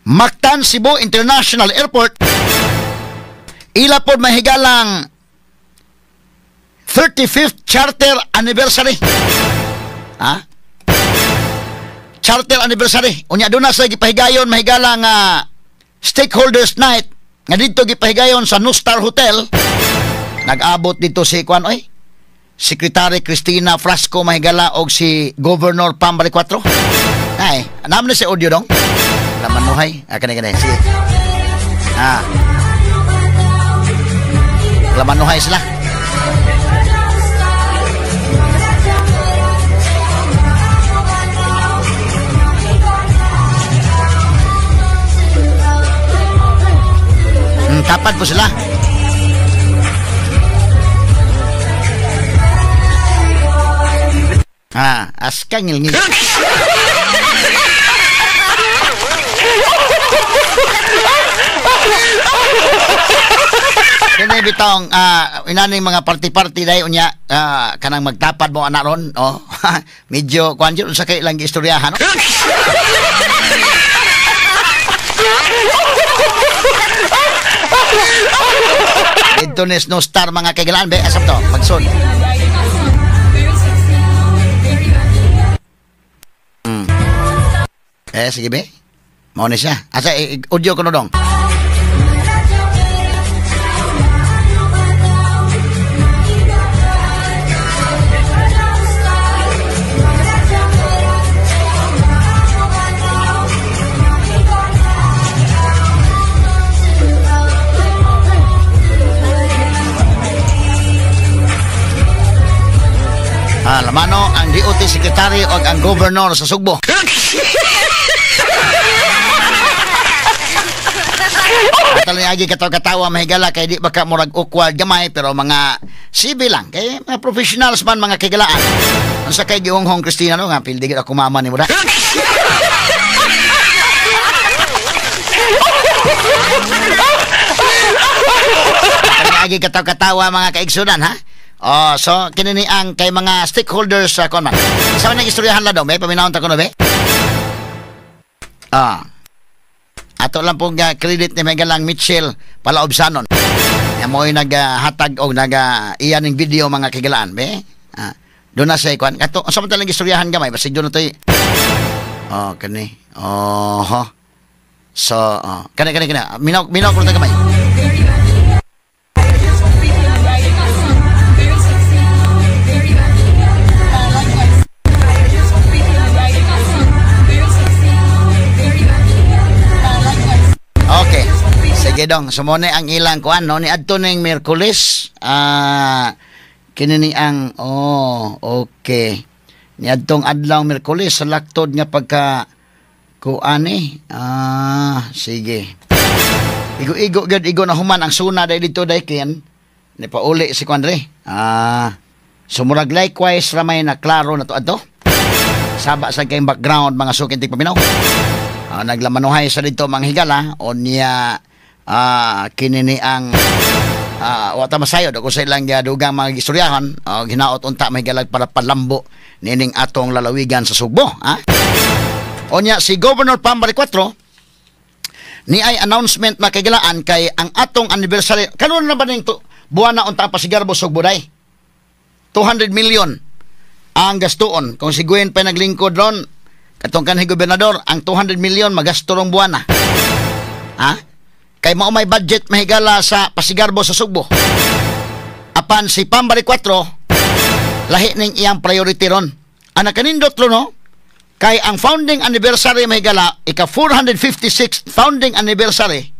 Mactan Cebu International Airport. Ila pod mahigalang 35th charter anniversary. Ha? Charter anniversary. Unya doon na sa gipahigayon mahigalang stakeholders night nga didto gipahigayon sa New Star Hotel. Nag-abot dito si kuan oy, Secretary Cristina Frasco mahigala og si Governor Pam Baricuatro. Ay, naman na si audio dong. Lamanuhay. Ah, kani sige. Ah. Lamanuhay sila. Tapad po sila. Ah, askang ngil-ngil. Kini bitong inaning mga party-party dai unya kanang magtapad mo anak ron, oh. Medyo kuan jud sa kay lang giistoryahan, no? Dito ni Snow Star mga kaigalaan be asap to magsod. Eh sige be. Mao ni siya. Asa audio ko no dong. Lamano ang DOT Secretary o ang Governor sa Sugbo. Ato lang agi katawa-katawa, mahigala, kay di baka murag awkward gamay, pero mga civil lang kay mga professionals man, mga kahigalaan. Unsa kay gihonghong, Christina, no, nga pildi gid ako mama ni mo da. Agi katawa-katawa, mga kaigsunan, ha. Oh, so kini ni ang kay mga stakeholders sa kon man. Sa man istoryahan la daw, may paminawon ta kuno be. Ah. Ato lang pong credit ni Megalang Mitchell Palaobsanon. Ya mo'y naghatag og naga iya ning video, mga kahigalaan, be. Ah, doon na sa kuan. Kato unsa man talang istoryahan gamay basig doon na toy. Oh, kani. Oh. So, oh. Kani kani kani. Minaw minaw ko ta gamay. Okay. Sige dong, sumone ang ilang kuan no ni adto ning Miyerkules. Kini ni ang oh, okay. Ni adtong adlaw Miyerkules sa laktod nga pagka kuan eh. Ah, sige. Igo-igo gyud igo na human ang suna dai dito dai ken. Ni pauli si kuan dre. Ah, sumurag likewise ramay na klaro na to adto. Saba sa kay background, mga sukin tigpaminaw. Naglamanuhay sa dito mga higala o niya kini ni ang wata masayod o sa ilang dugang mga istoryahan hinaot unta mahigalag para palambo nining atong lalawigan sa Sugbo, ha? O niya si Governor Pam Baricuatro ni ay announcement makigalaan kay ang atong anniversary karon na ba ning buwan na unta ang Pasigarbo Sugbo day 200 million ang gastuon kung si Gwen pa naglingkod ron katong kanhi gobernador ang 200 million magasto rong buwan na, ha? Kay mao may budget mahigala sa Pasigarbo sa Sugbo. Apan si Pam Baricuatro lahi ning iyang priority ron. Ang nakanindot ron, no? Kay ang founding anniversary mahigala ika 456th founding anniversary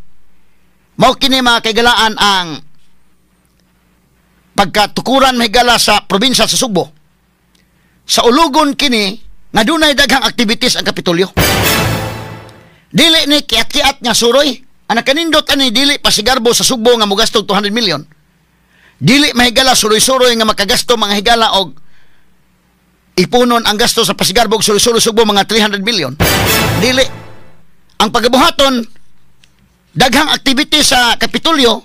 mao kini mga kaigalaan ang pagkatukuran mahigala sa probinsya sa Sugbo. Sa ulugon kini nga dunay daghang activities ang Kapitolyo. Dili ni kiat-kiat nga suroy. Ang nakanindot ani dili Pasigarbo sa Sugbo nga mogasto og 200 million. Dili mahigala suroy-suroy nga makagasto mga higala og ipunon ang gasto sa Pasigarbo og suroy-suroy Sugbo mga 300 million. Dili. Ang pagabuhaton daghang activities sa Kapitolyo.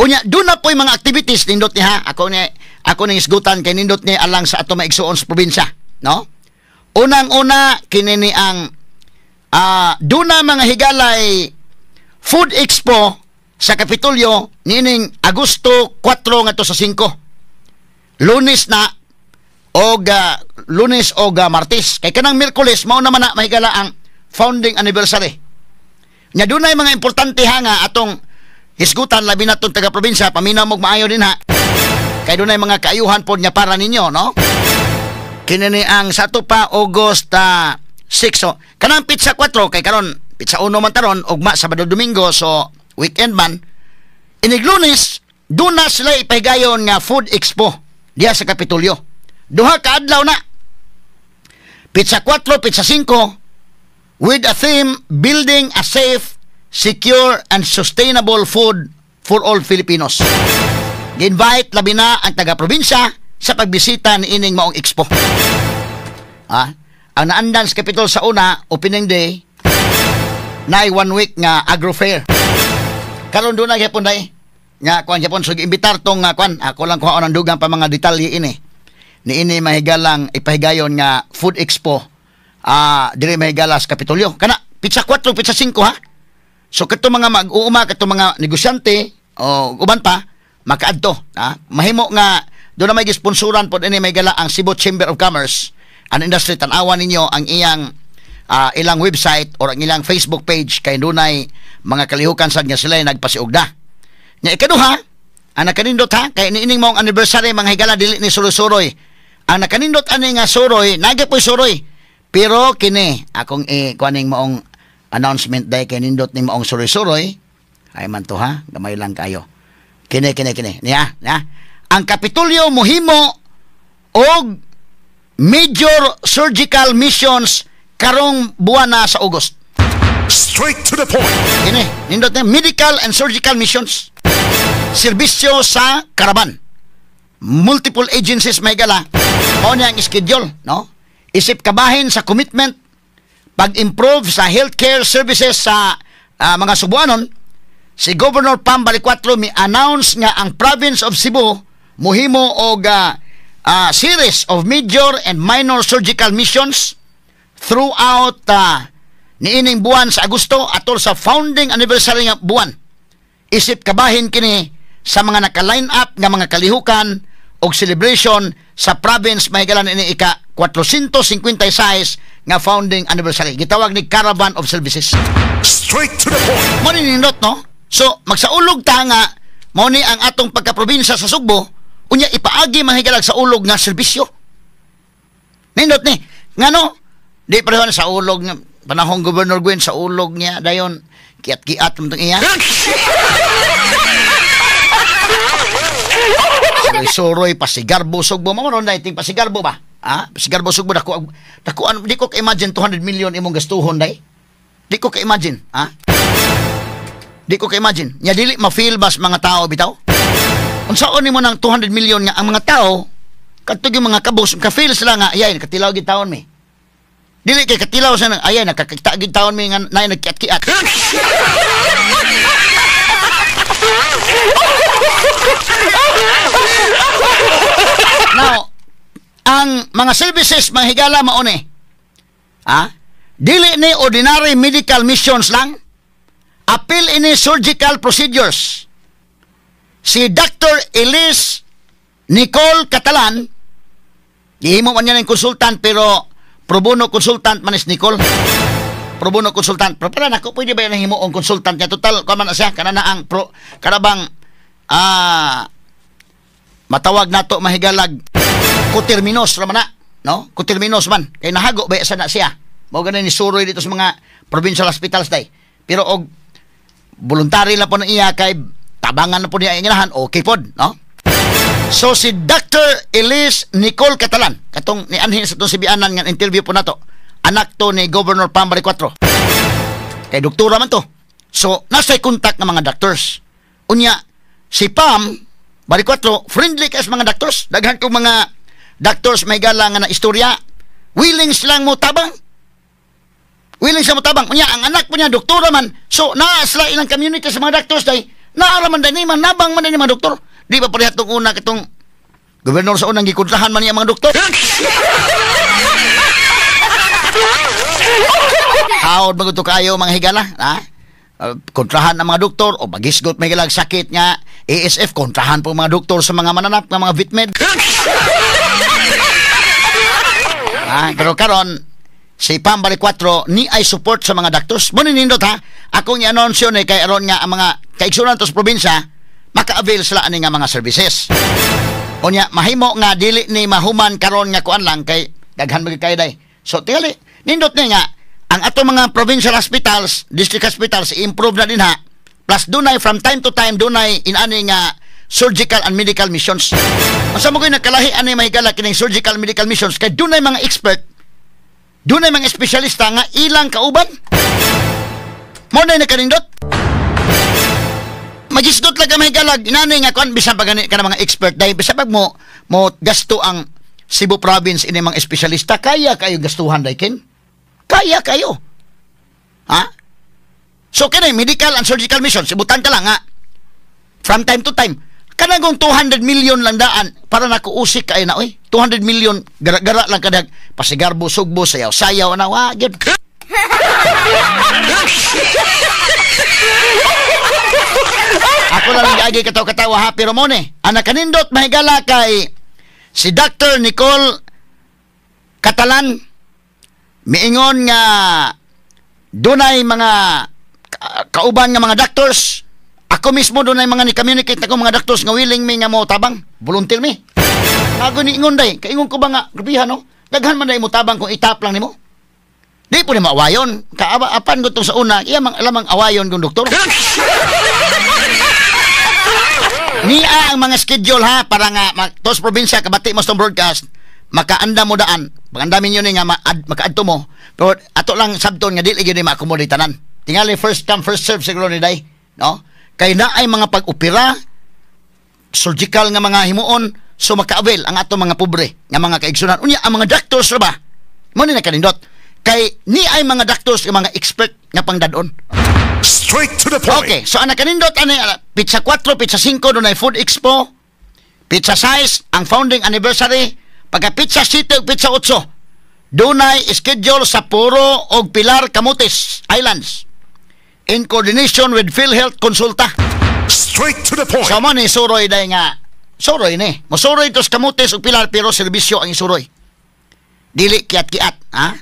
Unya doon na po'y mga activities nindot ni ha. Ako ning isgutan kay nindot ni alang sa ato maigsuon sa probinsya, no? Unang-una kini ni ang doon na mga higalay Food Expo sa Kapitolyo nining Agosto 4 ngadto sa 5. Lunes na og Lunes og Martes. Kay kanang Miyerkules mao naman na mahigala ang founding anniversary. Nya dunay mga importante ha nga atong hisgutan labi natong taga-probinsya, paminaw mog maayo din ha. Kay dunay mga kaayuhan pod nga para ninyo, no? Kini ni ang sa ato pa August 6. So, kanang pizza 4 kay karon pizza 1 man taron ugma Sabado Domingo, so weekend man. Inig Lunes doon na sila ipahigayon nga Food Expo diya sa Kapitolyo. Duha ka adlaw na. Pizza 4, pizza 5 with a theme building a safe, secure and sustainable food for all Filipinos. Gi-invite labi na ang taga-probinsya sa pagbisita ni ining maong expo. Ah, ang naandan sa Capitol sa una, opening day, naay 1 week nga agro fair. Karon doon na gyapon day. Nga kuan gyapon so giimbitar tong kuan, ako lang kuhaon ang dugang pa mga detalye ini. Niini mahigalang ipahigayon nga Food Expo diri mahigala sa Kapitolyo. Kana pizza 4, pizza 5 ha. So kadto mga mag-uuma, kadto mga negosyante o uban pa makaadto, ha. Mahimo nga doon na may gisponsoran pod ini mahigala ang Cebu Chamber of Commerce and Industry. Tan-awan ninyo ang iyang ilang website or ang ilang Facebook page kay dunay mga kalihukan sad nga sila nagpasiugda. Nya ikaduha, ang nakanindot ha, kay niining maong anniversary mga higala dili ni suroy-suroy. Ang nakanindot ani nga suroy, nagi po'y suroy. Pero kini akong kuaning maong announcement dahil kay nindot ni maong suroy-suroy, ay man to ha, gamay lang kayo. Kini kini kini. Niya, niya. Ang Kapitolyo mohimo og major surgical missions karong buwana sa August. Straight to the point. Kini, nindot ni medical and surgical missions. Serbisyo sa caravan. Multiple agencies, mga higala. Mao ni ang schedule, no? Isip kabahin sa commitment pag-improve sa healthcare services sa mga Subuanon, si Governor Pam Baricuatro mi announce nga ang province of Cebu muhimo og series of major and minor surgical missions throughout niining buwan sa Agosto atol sa founding anniversary nga buwan. Isip kabahin kini sa mga naka-line up nga mga kalihukan og celebration sa province, mga higala, ini ika 456 nga founding anniversary. Gitawag ni Caravan of Services. Straight to the point. Mo ni nindot, no? So magsaulog ta nga mao ni ang atong pagkaprobinsya sa Sugbo, unya ipaagi, mga higala, sa ulog nga serbisyo. Nindot ni. Ngano? Di pareho na sa ulog nga panahong Governor Gwen, sa ulog niya dayon kiat-kiat mo tong iya. Suroy-suroy pasigarbo Sugbo mo ron dai ting pasigarbo ba? Ha? Pasigarbo Sugbo, dako dako ano, di ko ka-imagine 200 million imong gastuhon dai. Di ko ka-imagine, ha? Di ko ka-imagine. Nya dili ma-feel bas mga tao bitaw? Unsaon nimo nang 200 million nga ang mga tao kadto yung mga kabos ka-feel sila nga ayay katilaw gid taon mi. Dili kay katilaw sa nang ayay nakakita gid taon mi nga nay nagkiat-kiat. Now, ang mga services, mga higala, mao ni. Ha? Dili ni ordinary medical missions lang. Apil ini surgical procedures. Si Dr. Elise Nicole Catalan, gihimo man niya ng consultant pero pro bono consultant man is Nicole. Pro bono consultant. Pero para nako, pwede ba yan ang himuong consultant niya? Total, kuan man na siya, kana na ang pro, kana bang matawag nato, mga higalag, coterminous ra man na, no? Coterminous man. Kay nahago ba sa na siya. Mao ganin ni suroy dito sa mga provincial hospitals day. Pero og voluntary lang po na iya kay tabangan na po niya inginahan, okay pod, no? So si Dr. Elise Nicole Catalan, katong nianhin sa itong Sibianan nga interview po nato, anak to ni Governor Pam Baricuatro. Kay doktora man to. So nasa contact ng mga doctors. Unya, si Pam Baricuatro, friendly kay sa mga doctors. Daghan kong mga doctors, mga higala, nga na istorya, willing silang mo tabang. Willing silang mo tabang. Unya, ang anak po niya, doktora man. So, naa sila ilang community sa mga doctors day. Naara man day man, nabang man day ni mga doktor. Di ba pareha tong una katong gobernador sa unang gikontrahan man niya mga doktor? Hawd bago to kayo, mga higala, ha? Kontrahan ang mga doktor o magisgot may galag sakit nga ASF, kontrahan po mga doktor sa mga mananap nga mga vitmed. Ha? Pero karon si Pam Baricuatro ni ay support sa mga doctors. Mo nindot ha. Akong i-announce yun eh, kay aron nga ang mga kaigsunan to sa probinsya maka-avail sila ani nga mga services. Unya mahimo nga dili ni mahuman karon nga kuan lang kay daghan man kay day. So tingali nindot ni nga ang ato mga provincial hospitals, district hospitals improve na din ha. Plus dunay from time to time dunay inani nga surgical and medical missions. Unsa mo koy nakalahi ani, mga higala, kining surgical and medical missions kay dunay mga expert, dunay mga espesyalista nga ilang kauban. Mo na nakanindot. Magisdot lang ka, mga higala, inani nga kuan bisan pa gani ka na mga expert dahil bisan pag mo mo gasto ang Cebu province ini mga espesyalista, kaya kayo gastuhan dai ken. Kaya kayo. Ha? So kini medical and surgical missions, ibutan ka lang ha. From time to time. Kanang kung 200 million lang daan para nakuusik kayo na oy. 200 million gara-gara lang kadag pasigarbo sugbo sayaw sayaw na wa gyud. Ako lang giagi kataw-katawa ha, pero mo ni ang nakanindot, mga higala, kay si Dr. Nicole Catalan miingon nga dunay mga kauban nga mga doctors. Ako mismo dunay mga ni-communicate ako mga doctors nga willing mi nga mo tabang, volunteer mi. Ako ni ingon day, kaingon ko ba nga grabihan no? Daghan man day mo tabang kung itap lang nimo. Di po nimo awayon. Kaaba apan gutong sa una, iya mang lamang awayon kung doktor. Niya ang mga schedule ha para nga tos probinsya kabati mo sa broadcast, makaanda mo daan. Pagandamin yun nga makaadto mo. Pero ato lang sabton nga dili gyud ni ma-accommodate tanan. Tingali first come first serve siguro ni day, no? Kay naay mga pag-opera, surgical nga mga himuon, so maka-avail ang ato mga pobre nga mga kaigsunan. Unya ang mga doctors ra ba? Mo ni nakanindot. Kay ni ay mga doctors nga mga expert nga pangdadon. Straight to the point. Okay, so ang nakanindot ani petsa 4, petsa 5 dunay Food Expo. Petsa 6 ang founding anniversary, pagka petsa 7 ug petsa 8 dunay schedule sa Poro og Pilar Camotes Islands in coordination with PhilHealth Konsulta. Straight to the point. So mo ni suroy day nga suroy ni. Mosuroy tos Camotes ug Pilar pero serbisyo ang isuroy. Dili kiat-kiat, ha?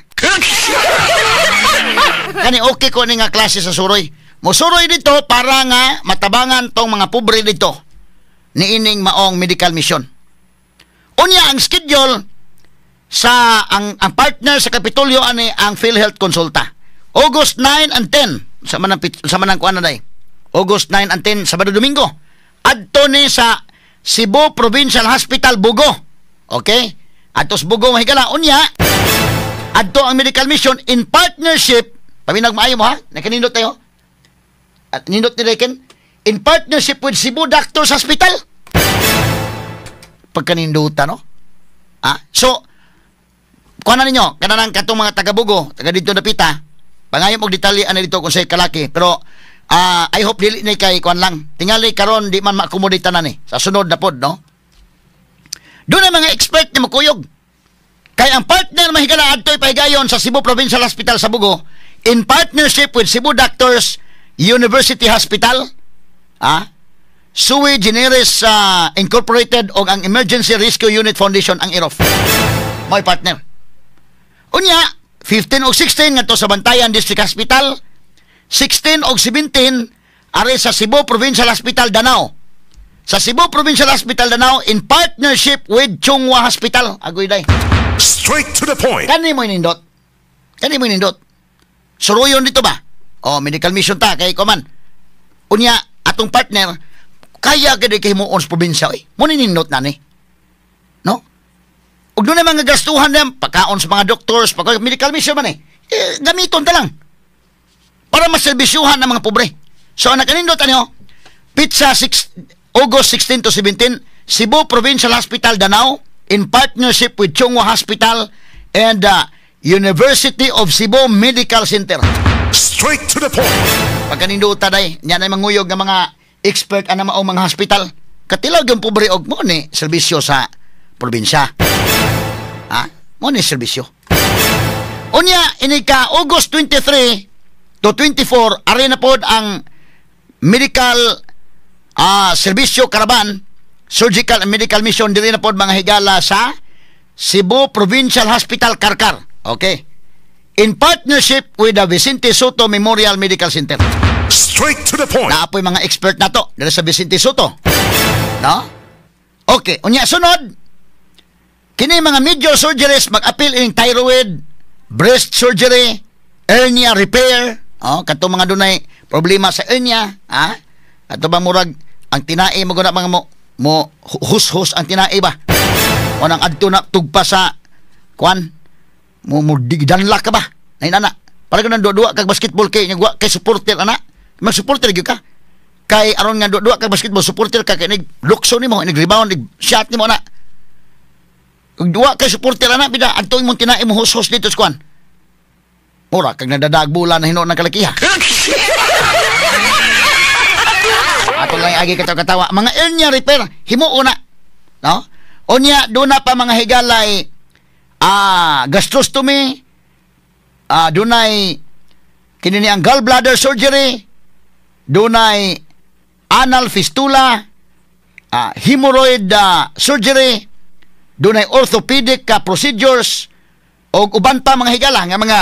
Kani okay ko ni nga klase sa suroy. Mosuroy dito para nga matabangan tong mga pobre dito niining maong medical mission. Unya ang schedule sa ang partner sa Kapitolyo ani ang PhilHealth Konsulta. August 9 and 10 sa man ang kuan na day. August 9 and 10, Sabado, Domingo. Adto ni sa Cebu Provincial Hospital Bogo. Okay? Adto sa Bogo mahigala unya. Adto ang medical mission in partnership, paminag maayo mo ha, nakanindot tayo. At nindot ni Reken, in partnership with Cebu Doctors Hospital. Pagkaninduta, no? Ah, so, kuha na ninyo, kanang katong mga taga-Bogo, taga dito napita, pangayo og detalye ana dito kung say kalaki, pero I hope dili ni kay kuan lang. Tingali karon di man ma-accommodate tanan ni. Sa sunod na pod, no? Doon ang mga expert ni makuyog. Kay ang partner mahigala adto'y pahigayon sa Cebu Provincial Hospital sa Bogo in partnership with Cebu Doctors University Hospital, Sui Generis Incorporated o ang Emergency Rescue Unit Foundation, ang EROF. Mo'y partner. Unya, 15 o 16 ngadto sa Bantayan District Hospital, 16 o 17 ari sa Cebu Provincial Hospital Danao. Sa Cebu Provincial Hospital Danao in partnership with Chong Hua Hospital. Agoy day. Straight to the point. Kani mo nindot. Kani mo nindot. Suruyon dito ba? O, medical mission ta kay kuman. Unya, atong partner, kaya gid kay himuon sa probinsya eh. Mo ni nindot na ni. No? Ug doon mga gastuhan na pagkaon sa mga doctors, pagka medical mission man eh. Eh gamiton ta lang para maserbisyuhan ang mga pobre. So, ang nakanindot ano, petsa 6, August 16 to 17, Cebu Provincial Hospital Danao in partnership with Chong Hua Hospital and University of Cebu Medical Center. Straight to the point. Pagkaninduta day, niya na manguyog ng mga expert ana maong mga hospital. Katilaw yung pobre og mo ni serbisyo sa probinsya. Ha? Mo ni serbisyo. Unya, ini ka August 23 to 24, ari na pod ang medical serbisyo caravan, surgical and medical mission diri na pod mga higala sa Cebu Provincial Hospital Carcar. Okay. In partnership with the Vicente Soto Memorial Medical Center. Straight to the point. Naapoy mga expert na to diri sa Vicente Soto. No? Okay, unya sunod. Kini mga major surgeries mag-apil ining thyroid, breast surgery, hernia repair, oh, kadto mga dunay problema sa hernia, ha? Ato ba murag ang tinai mo guna mga mo hus-hus ang tinai ba? O nang adto na tugpa sa kuan mo digdanla ka ba? Nay nana. Para ko nang duwa kag basketball kay nya kay supporter ana. Mag-supporter gyud ka. Kay aron nga duwa kag basketball supporter ka kay nig lukso nimo, nig rebound, nig shot nimo ana. Ug duwa kay supporter ana bida adto imong tinai mo hus-hus dito sa kuan. Mura kag nadadag bula na hinuon ng kalakiha. Ato lang agi katawa-katawa. Mga hernia repair, himuo na. No? Unya, doon na pa mga higalay gastrostomy, dunay kini ang gallbladder surgery, dunay anal fistula, hemorrhoid surgery, dunay orthopedic procedures, og uban pa mga higala nga mga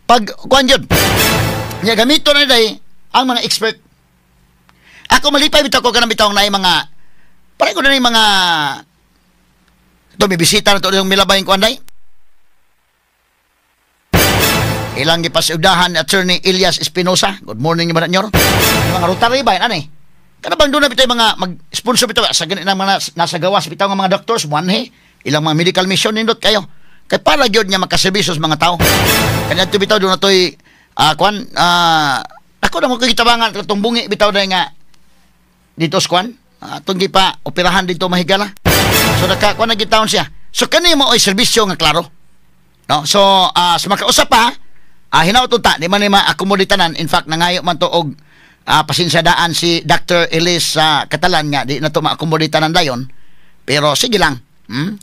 pag kuan yun. Nya gamito na day ang mga expert. Ako malipay bitaw ko kanang bitaw na mga pare ko na yung mga ito may bisita na to yung milabay kuan day. Ilang gipasiudahan ni Attorney Elias Espinosa. Good morning ba nyor? Mga Rotary ba yan, ano eh? Kana bang doon na bitaw mga mag-sponsor bitaw sa ganit ng mga nasa gawas bitaw nga mga doctors, muanhe, ilang mga medical mission nindot kayo. Kay para gyud niya makaserbisyo sa mga tao. Kanya to bitaw doon na to'y Kuan, ako na mo kagitabangan katong bungi bitaw dai nga dito sa kuan. Atong gipa operahan dito mahigala. So naka kuan na gitawon siya. So kani mo ay serbisyo nga klaro. No? So sa makausap pa, hinaut unta di man ni ma-accommodate tanan. In fact, nangayo man to og pasensyadaan si Dr. Elise Catalan nga di na to ma-accommodate tanan dayon. Pero sige lang.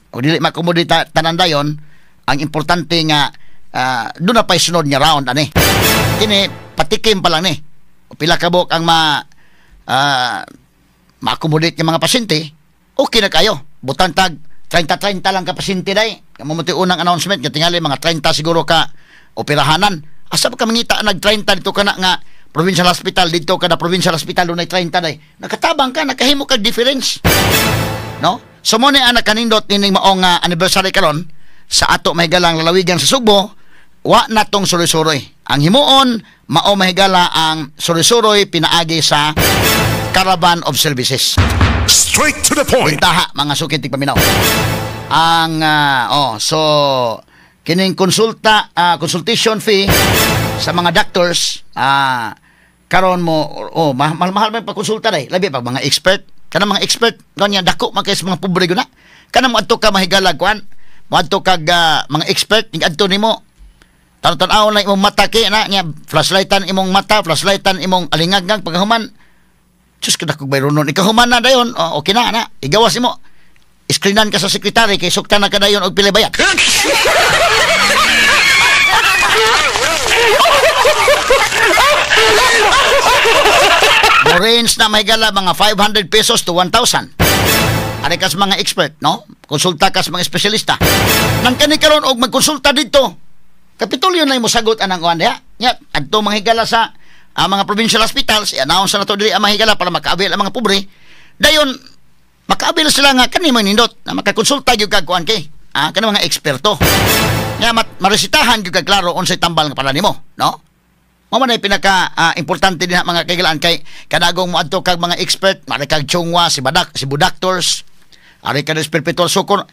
O dili ma-accommodate tanan dayon, ang importante nga doon na pa'y sunod nga round ani. Kini patikim pa lang ni. O pila ka buok ang ma-accommodate ng mga pasyente, okay na kayo. Butang tag 30-30 lang ka pasyente day. Kamo mo unang announcement nga tingali mga 30 siguro ka operahanan. Asa pa ka mangita nag 30 dito ka na nga provincial hospital dito kada provincial hospital dunay 30 day. Nakatabang ka, nakahimo kag difference. No? So mo ni ang nakanindot nining maong anniversary karon sa ato mahigalang lalawigan sa Sugbo, wa na tong suroy-suroy. Ang himuon mao mahigala ang suroy-suroy pinaagi sa Caravan of Services. Straight to the point. Bintaha mga suki tigpaminaw. Ang oh, so kining konsulta, consultation fee sa mga doctors, karon mo oh mahal mahal man pagkonsulta day, labi pag mga expert. Kanang mga expert ganyan dako man kay sa mga pobre guna. Kanang moadto ka mahigalag kuan, moadto kag mga expert ning adto nimo. Tan-tanaw na imong mata kay na niya, flashlightan imong mata, flashlightan imong alingagngag pagkahuman. Diyos ko, dakog bayronon. Ikahuman na dayon, oh, okay na, na. Igawas mo. Screenan ka sa sekretary kay suktan na ka dayon og pila bayad. Mo range na may gala mga 500 pesos to 1,000. Ari ka sa mga expert, no? Konsulta ka sa mga espesyalista. Nang kani karon og magkonsulta dito. Kapitulyo na imo sagot anang kuan diha. Nya adto manghigala sa ang mga provincial hospitals, i-announce na to diri ang mahigala para makaabil ang mga pobre. Dayon makaabil sila nga kani man nindot na makakonsulta gyud kag kuan kay kani mga eksperto. Nya maresitahan gyud kag klaro unsay tambal nga para nimo, no? Mao man ay pinaka importante dinha mga kaigalaan kay kanagong moadto kag mga expert, mari kag Chongwa, si Badak, si Budactors, ari ka sa Perpetual Succor.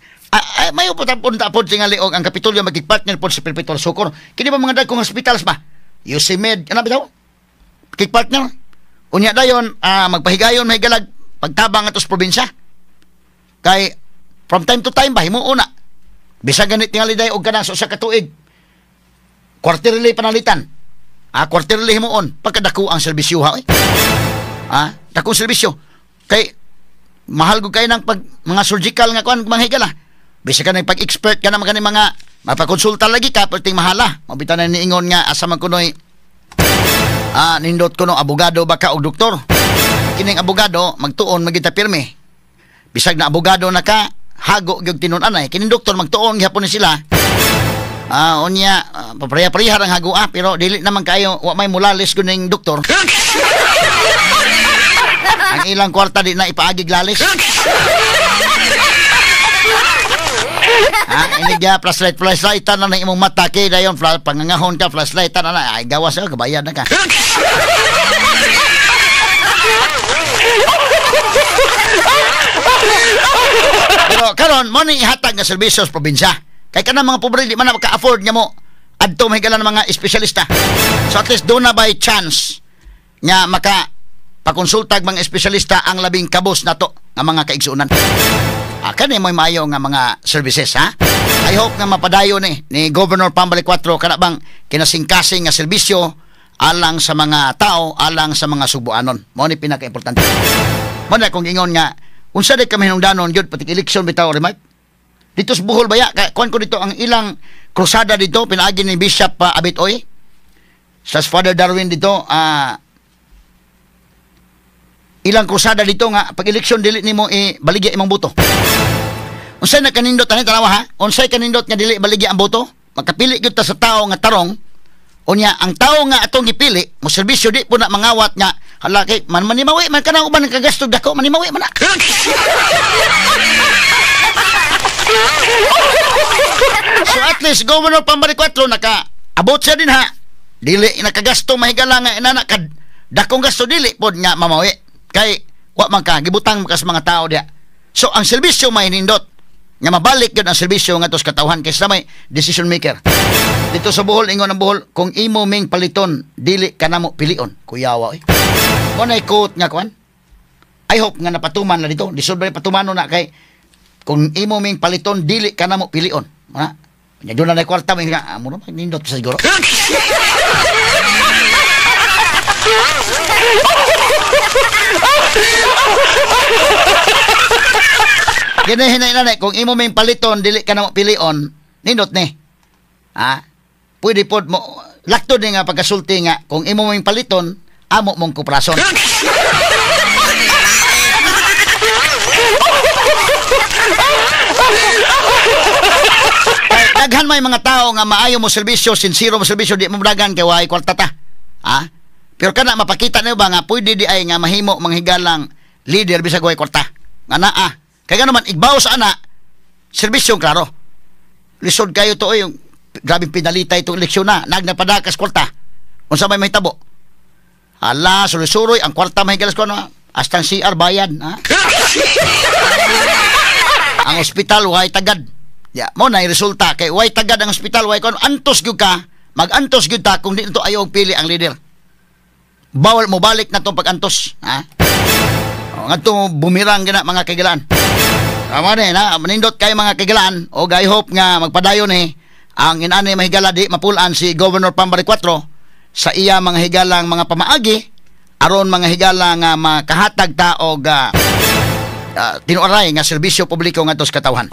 Mayo po punta pod tingali og ang Kapitolyo magigpartner pod sa Perpetual Succor. Kini ba mga dagkong hospitals ba? UCMed, ano bitaw? Kik partner. Unya dayon magpahigayon mahigalag pagtabang ato sa probinsya. Kay from time to time ba himuon na. Bisag ganit tingali day og kanang sa usa ka tuig. Quarterly panalitan. Quarterly himuon pagkadako ang serbisyo ha. Dako ang serbisyo. Kay mahal gud kay nang pag mga surgical nga kuan mga higala. Bisag ka nang pag-expert ka na mga mga mapakonsulta lagi ka perting mahala. Mabitan na niingon nga asa man kunoy nindot kuno abogado baka og doktor. Kining abogado magtuon magita pirmi. Bisag na abogado na ka, hago gyud tinun-anay. Kining doktor magtuon gihapon ni sila. Unya papareha-pareha ang hago pero dili naman kayo wa may mulalis kuning doktor. Ang ilang kwarta di na ipaagig lalis. Inigya flashlight flashlightan na imong mata kay dayon pangangahon ka flashlightan na ay gawas ka kabayad na ka. Pero karon mo ni ihatag nga serbisyo sa probinsya. Kay kanang mga pobre di man na maka-afford nga mo adto mahigala ng mga espesyalista. So at least doon na by chance nga maka pakonsultag mga espesyalista ang labing kabos nato nga mga kaigsuonan. Kani mo'y maayo nga mga services ha. I hope nga mapadayon ni Governor Pam Balicuatro kana bang kinasingkasing nga serbisyo alang sa mga tao, alang sa mga Subuanon. Mao ni pinaka-importante. Mao na kung ingon nga unsa day kami hinungdanon gyud pati eleksyon bitaw remark. Dito sa Bohol baya kuan ko dito ang ilang krusada dito pinaagi ni Bishop Abit Oy sa Father Darwin dito, ilang krusada dito nga pag eleksyon dili nimo ibaligya imong boto. Unsay na kanindot ani tanawa ha? Unsay kanindot nga dili baligya ang boto? Makapili gyud ta sa tawo nga tarong. Unya ang tawo nga atong gipili mo serbisyo di po na mangawat nga hala kay man manimawi man kanang uban kagasto dako manimawi man na. So at least Governor Pam Balicuatro naka abot siya din ha. Dili nakagasto mahigala nga inana kad dakong gasto dili pod nga mamawi kay wa man ka gibutang ka sa mga tao diha. So ang serbisyo may nindot. Nga mabalik yun ang serbisyo ngadto sa katawhan kay sila may decision maker. Dito sa Bohol, ingon ang Bohol, kung imo ming paliton, dili ka namo pilion. Kuyawa eh. Mo na quote nga kuan. I hope nga napatuman na dito. Di sobre patumano na kay kung imo ming paliton, dili ka namo pilion. Ha? Nya doon na kwarta mo nga amo na nindot sa siguro. Ginahinay na kung imo ming paliton, dili ka namo pilion, nindot ni. Ha? Pwede pod mo lakto ni nga pagkasulti nga kung imo ming paliton, amo mong kuprason. Daghan may mga tao nga maayo mo serbisyo, sincero mo serbisyo, di mo dagan kay way kwarta ta. Ha? Pero kana mapakita niyo ba nga pwede di ay nga mahimo manghigalang leader bisag way kwarta. Nga naa. Kay ngano man igbaw sa ana, serbisyo klaro. Lisod kayo to oy, yung grabing pinalita itong eleksyon na, nagnapadakas kwarta. Unsa may mahitabo? Hala, suroy-suroy ang kwarta mahigalas ko ano, hasta ang CR bayad, ha? Ang ospital way tagad. Ya, mo na resulta kay way tagad ang ospital, way kon antos gyud ka, magantos gyud ta kung di to ayo pili ang leader. Bawal mo balik na tong pag-antos, ha? O, ngadto bumirang gina mga kaigalaan. Tama ni na, manindot kay mga kaigalaan og I hope nga magpadayon ni ang inani mahigala di mapulan si Governor Pam Baricuatro sa iya mga higalang mga pamaagi aron mga higala nga makahatag ta og tinuoray nga serbisyo publiko ngadto sa katawhan.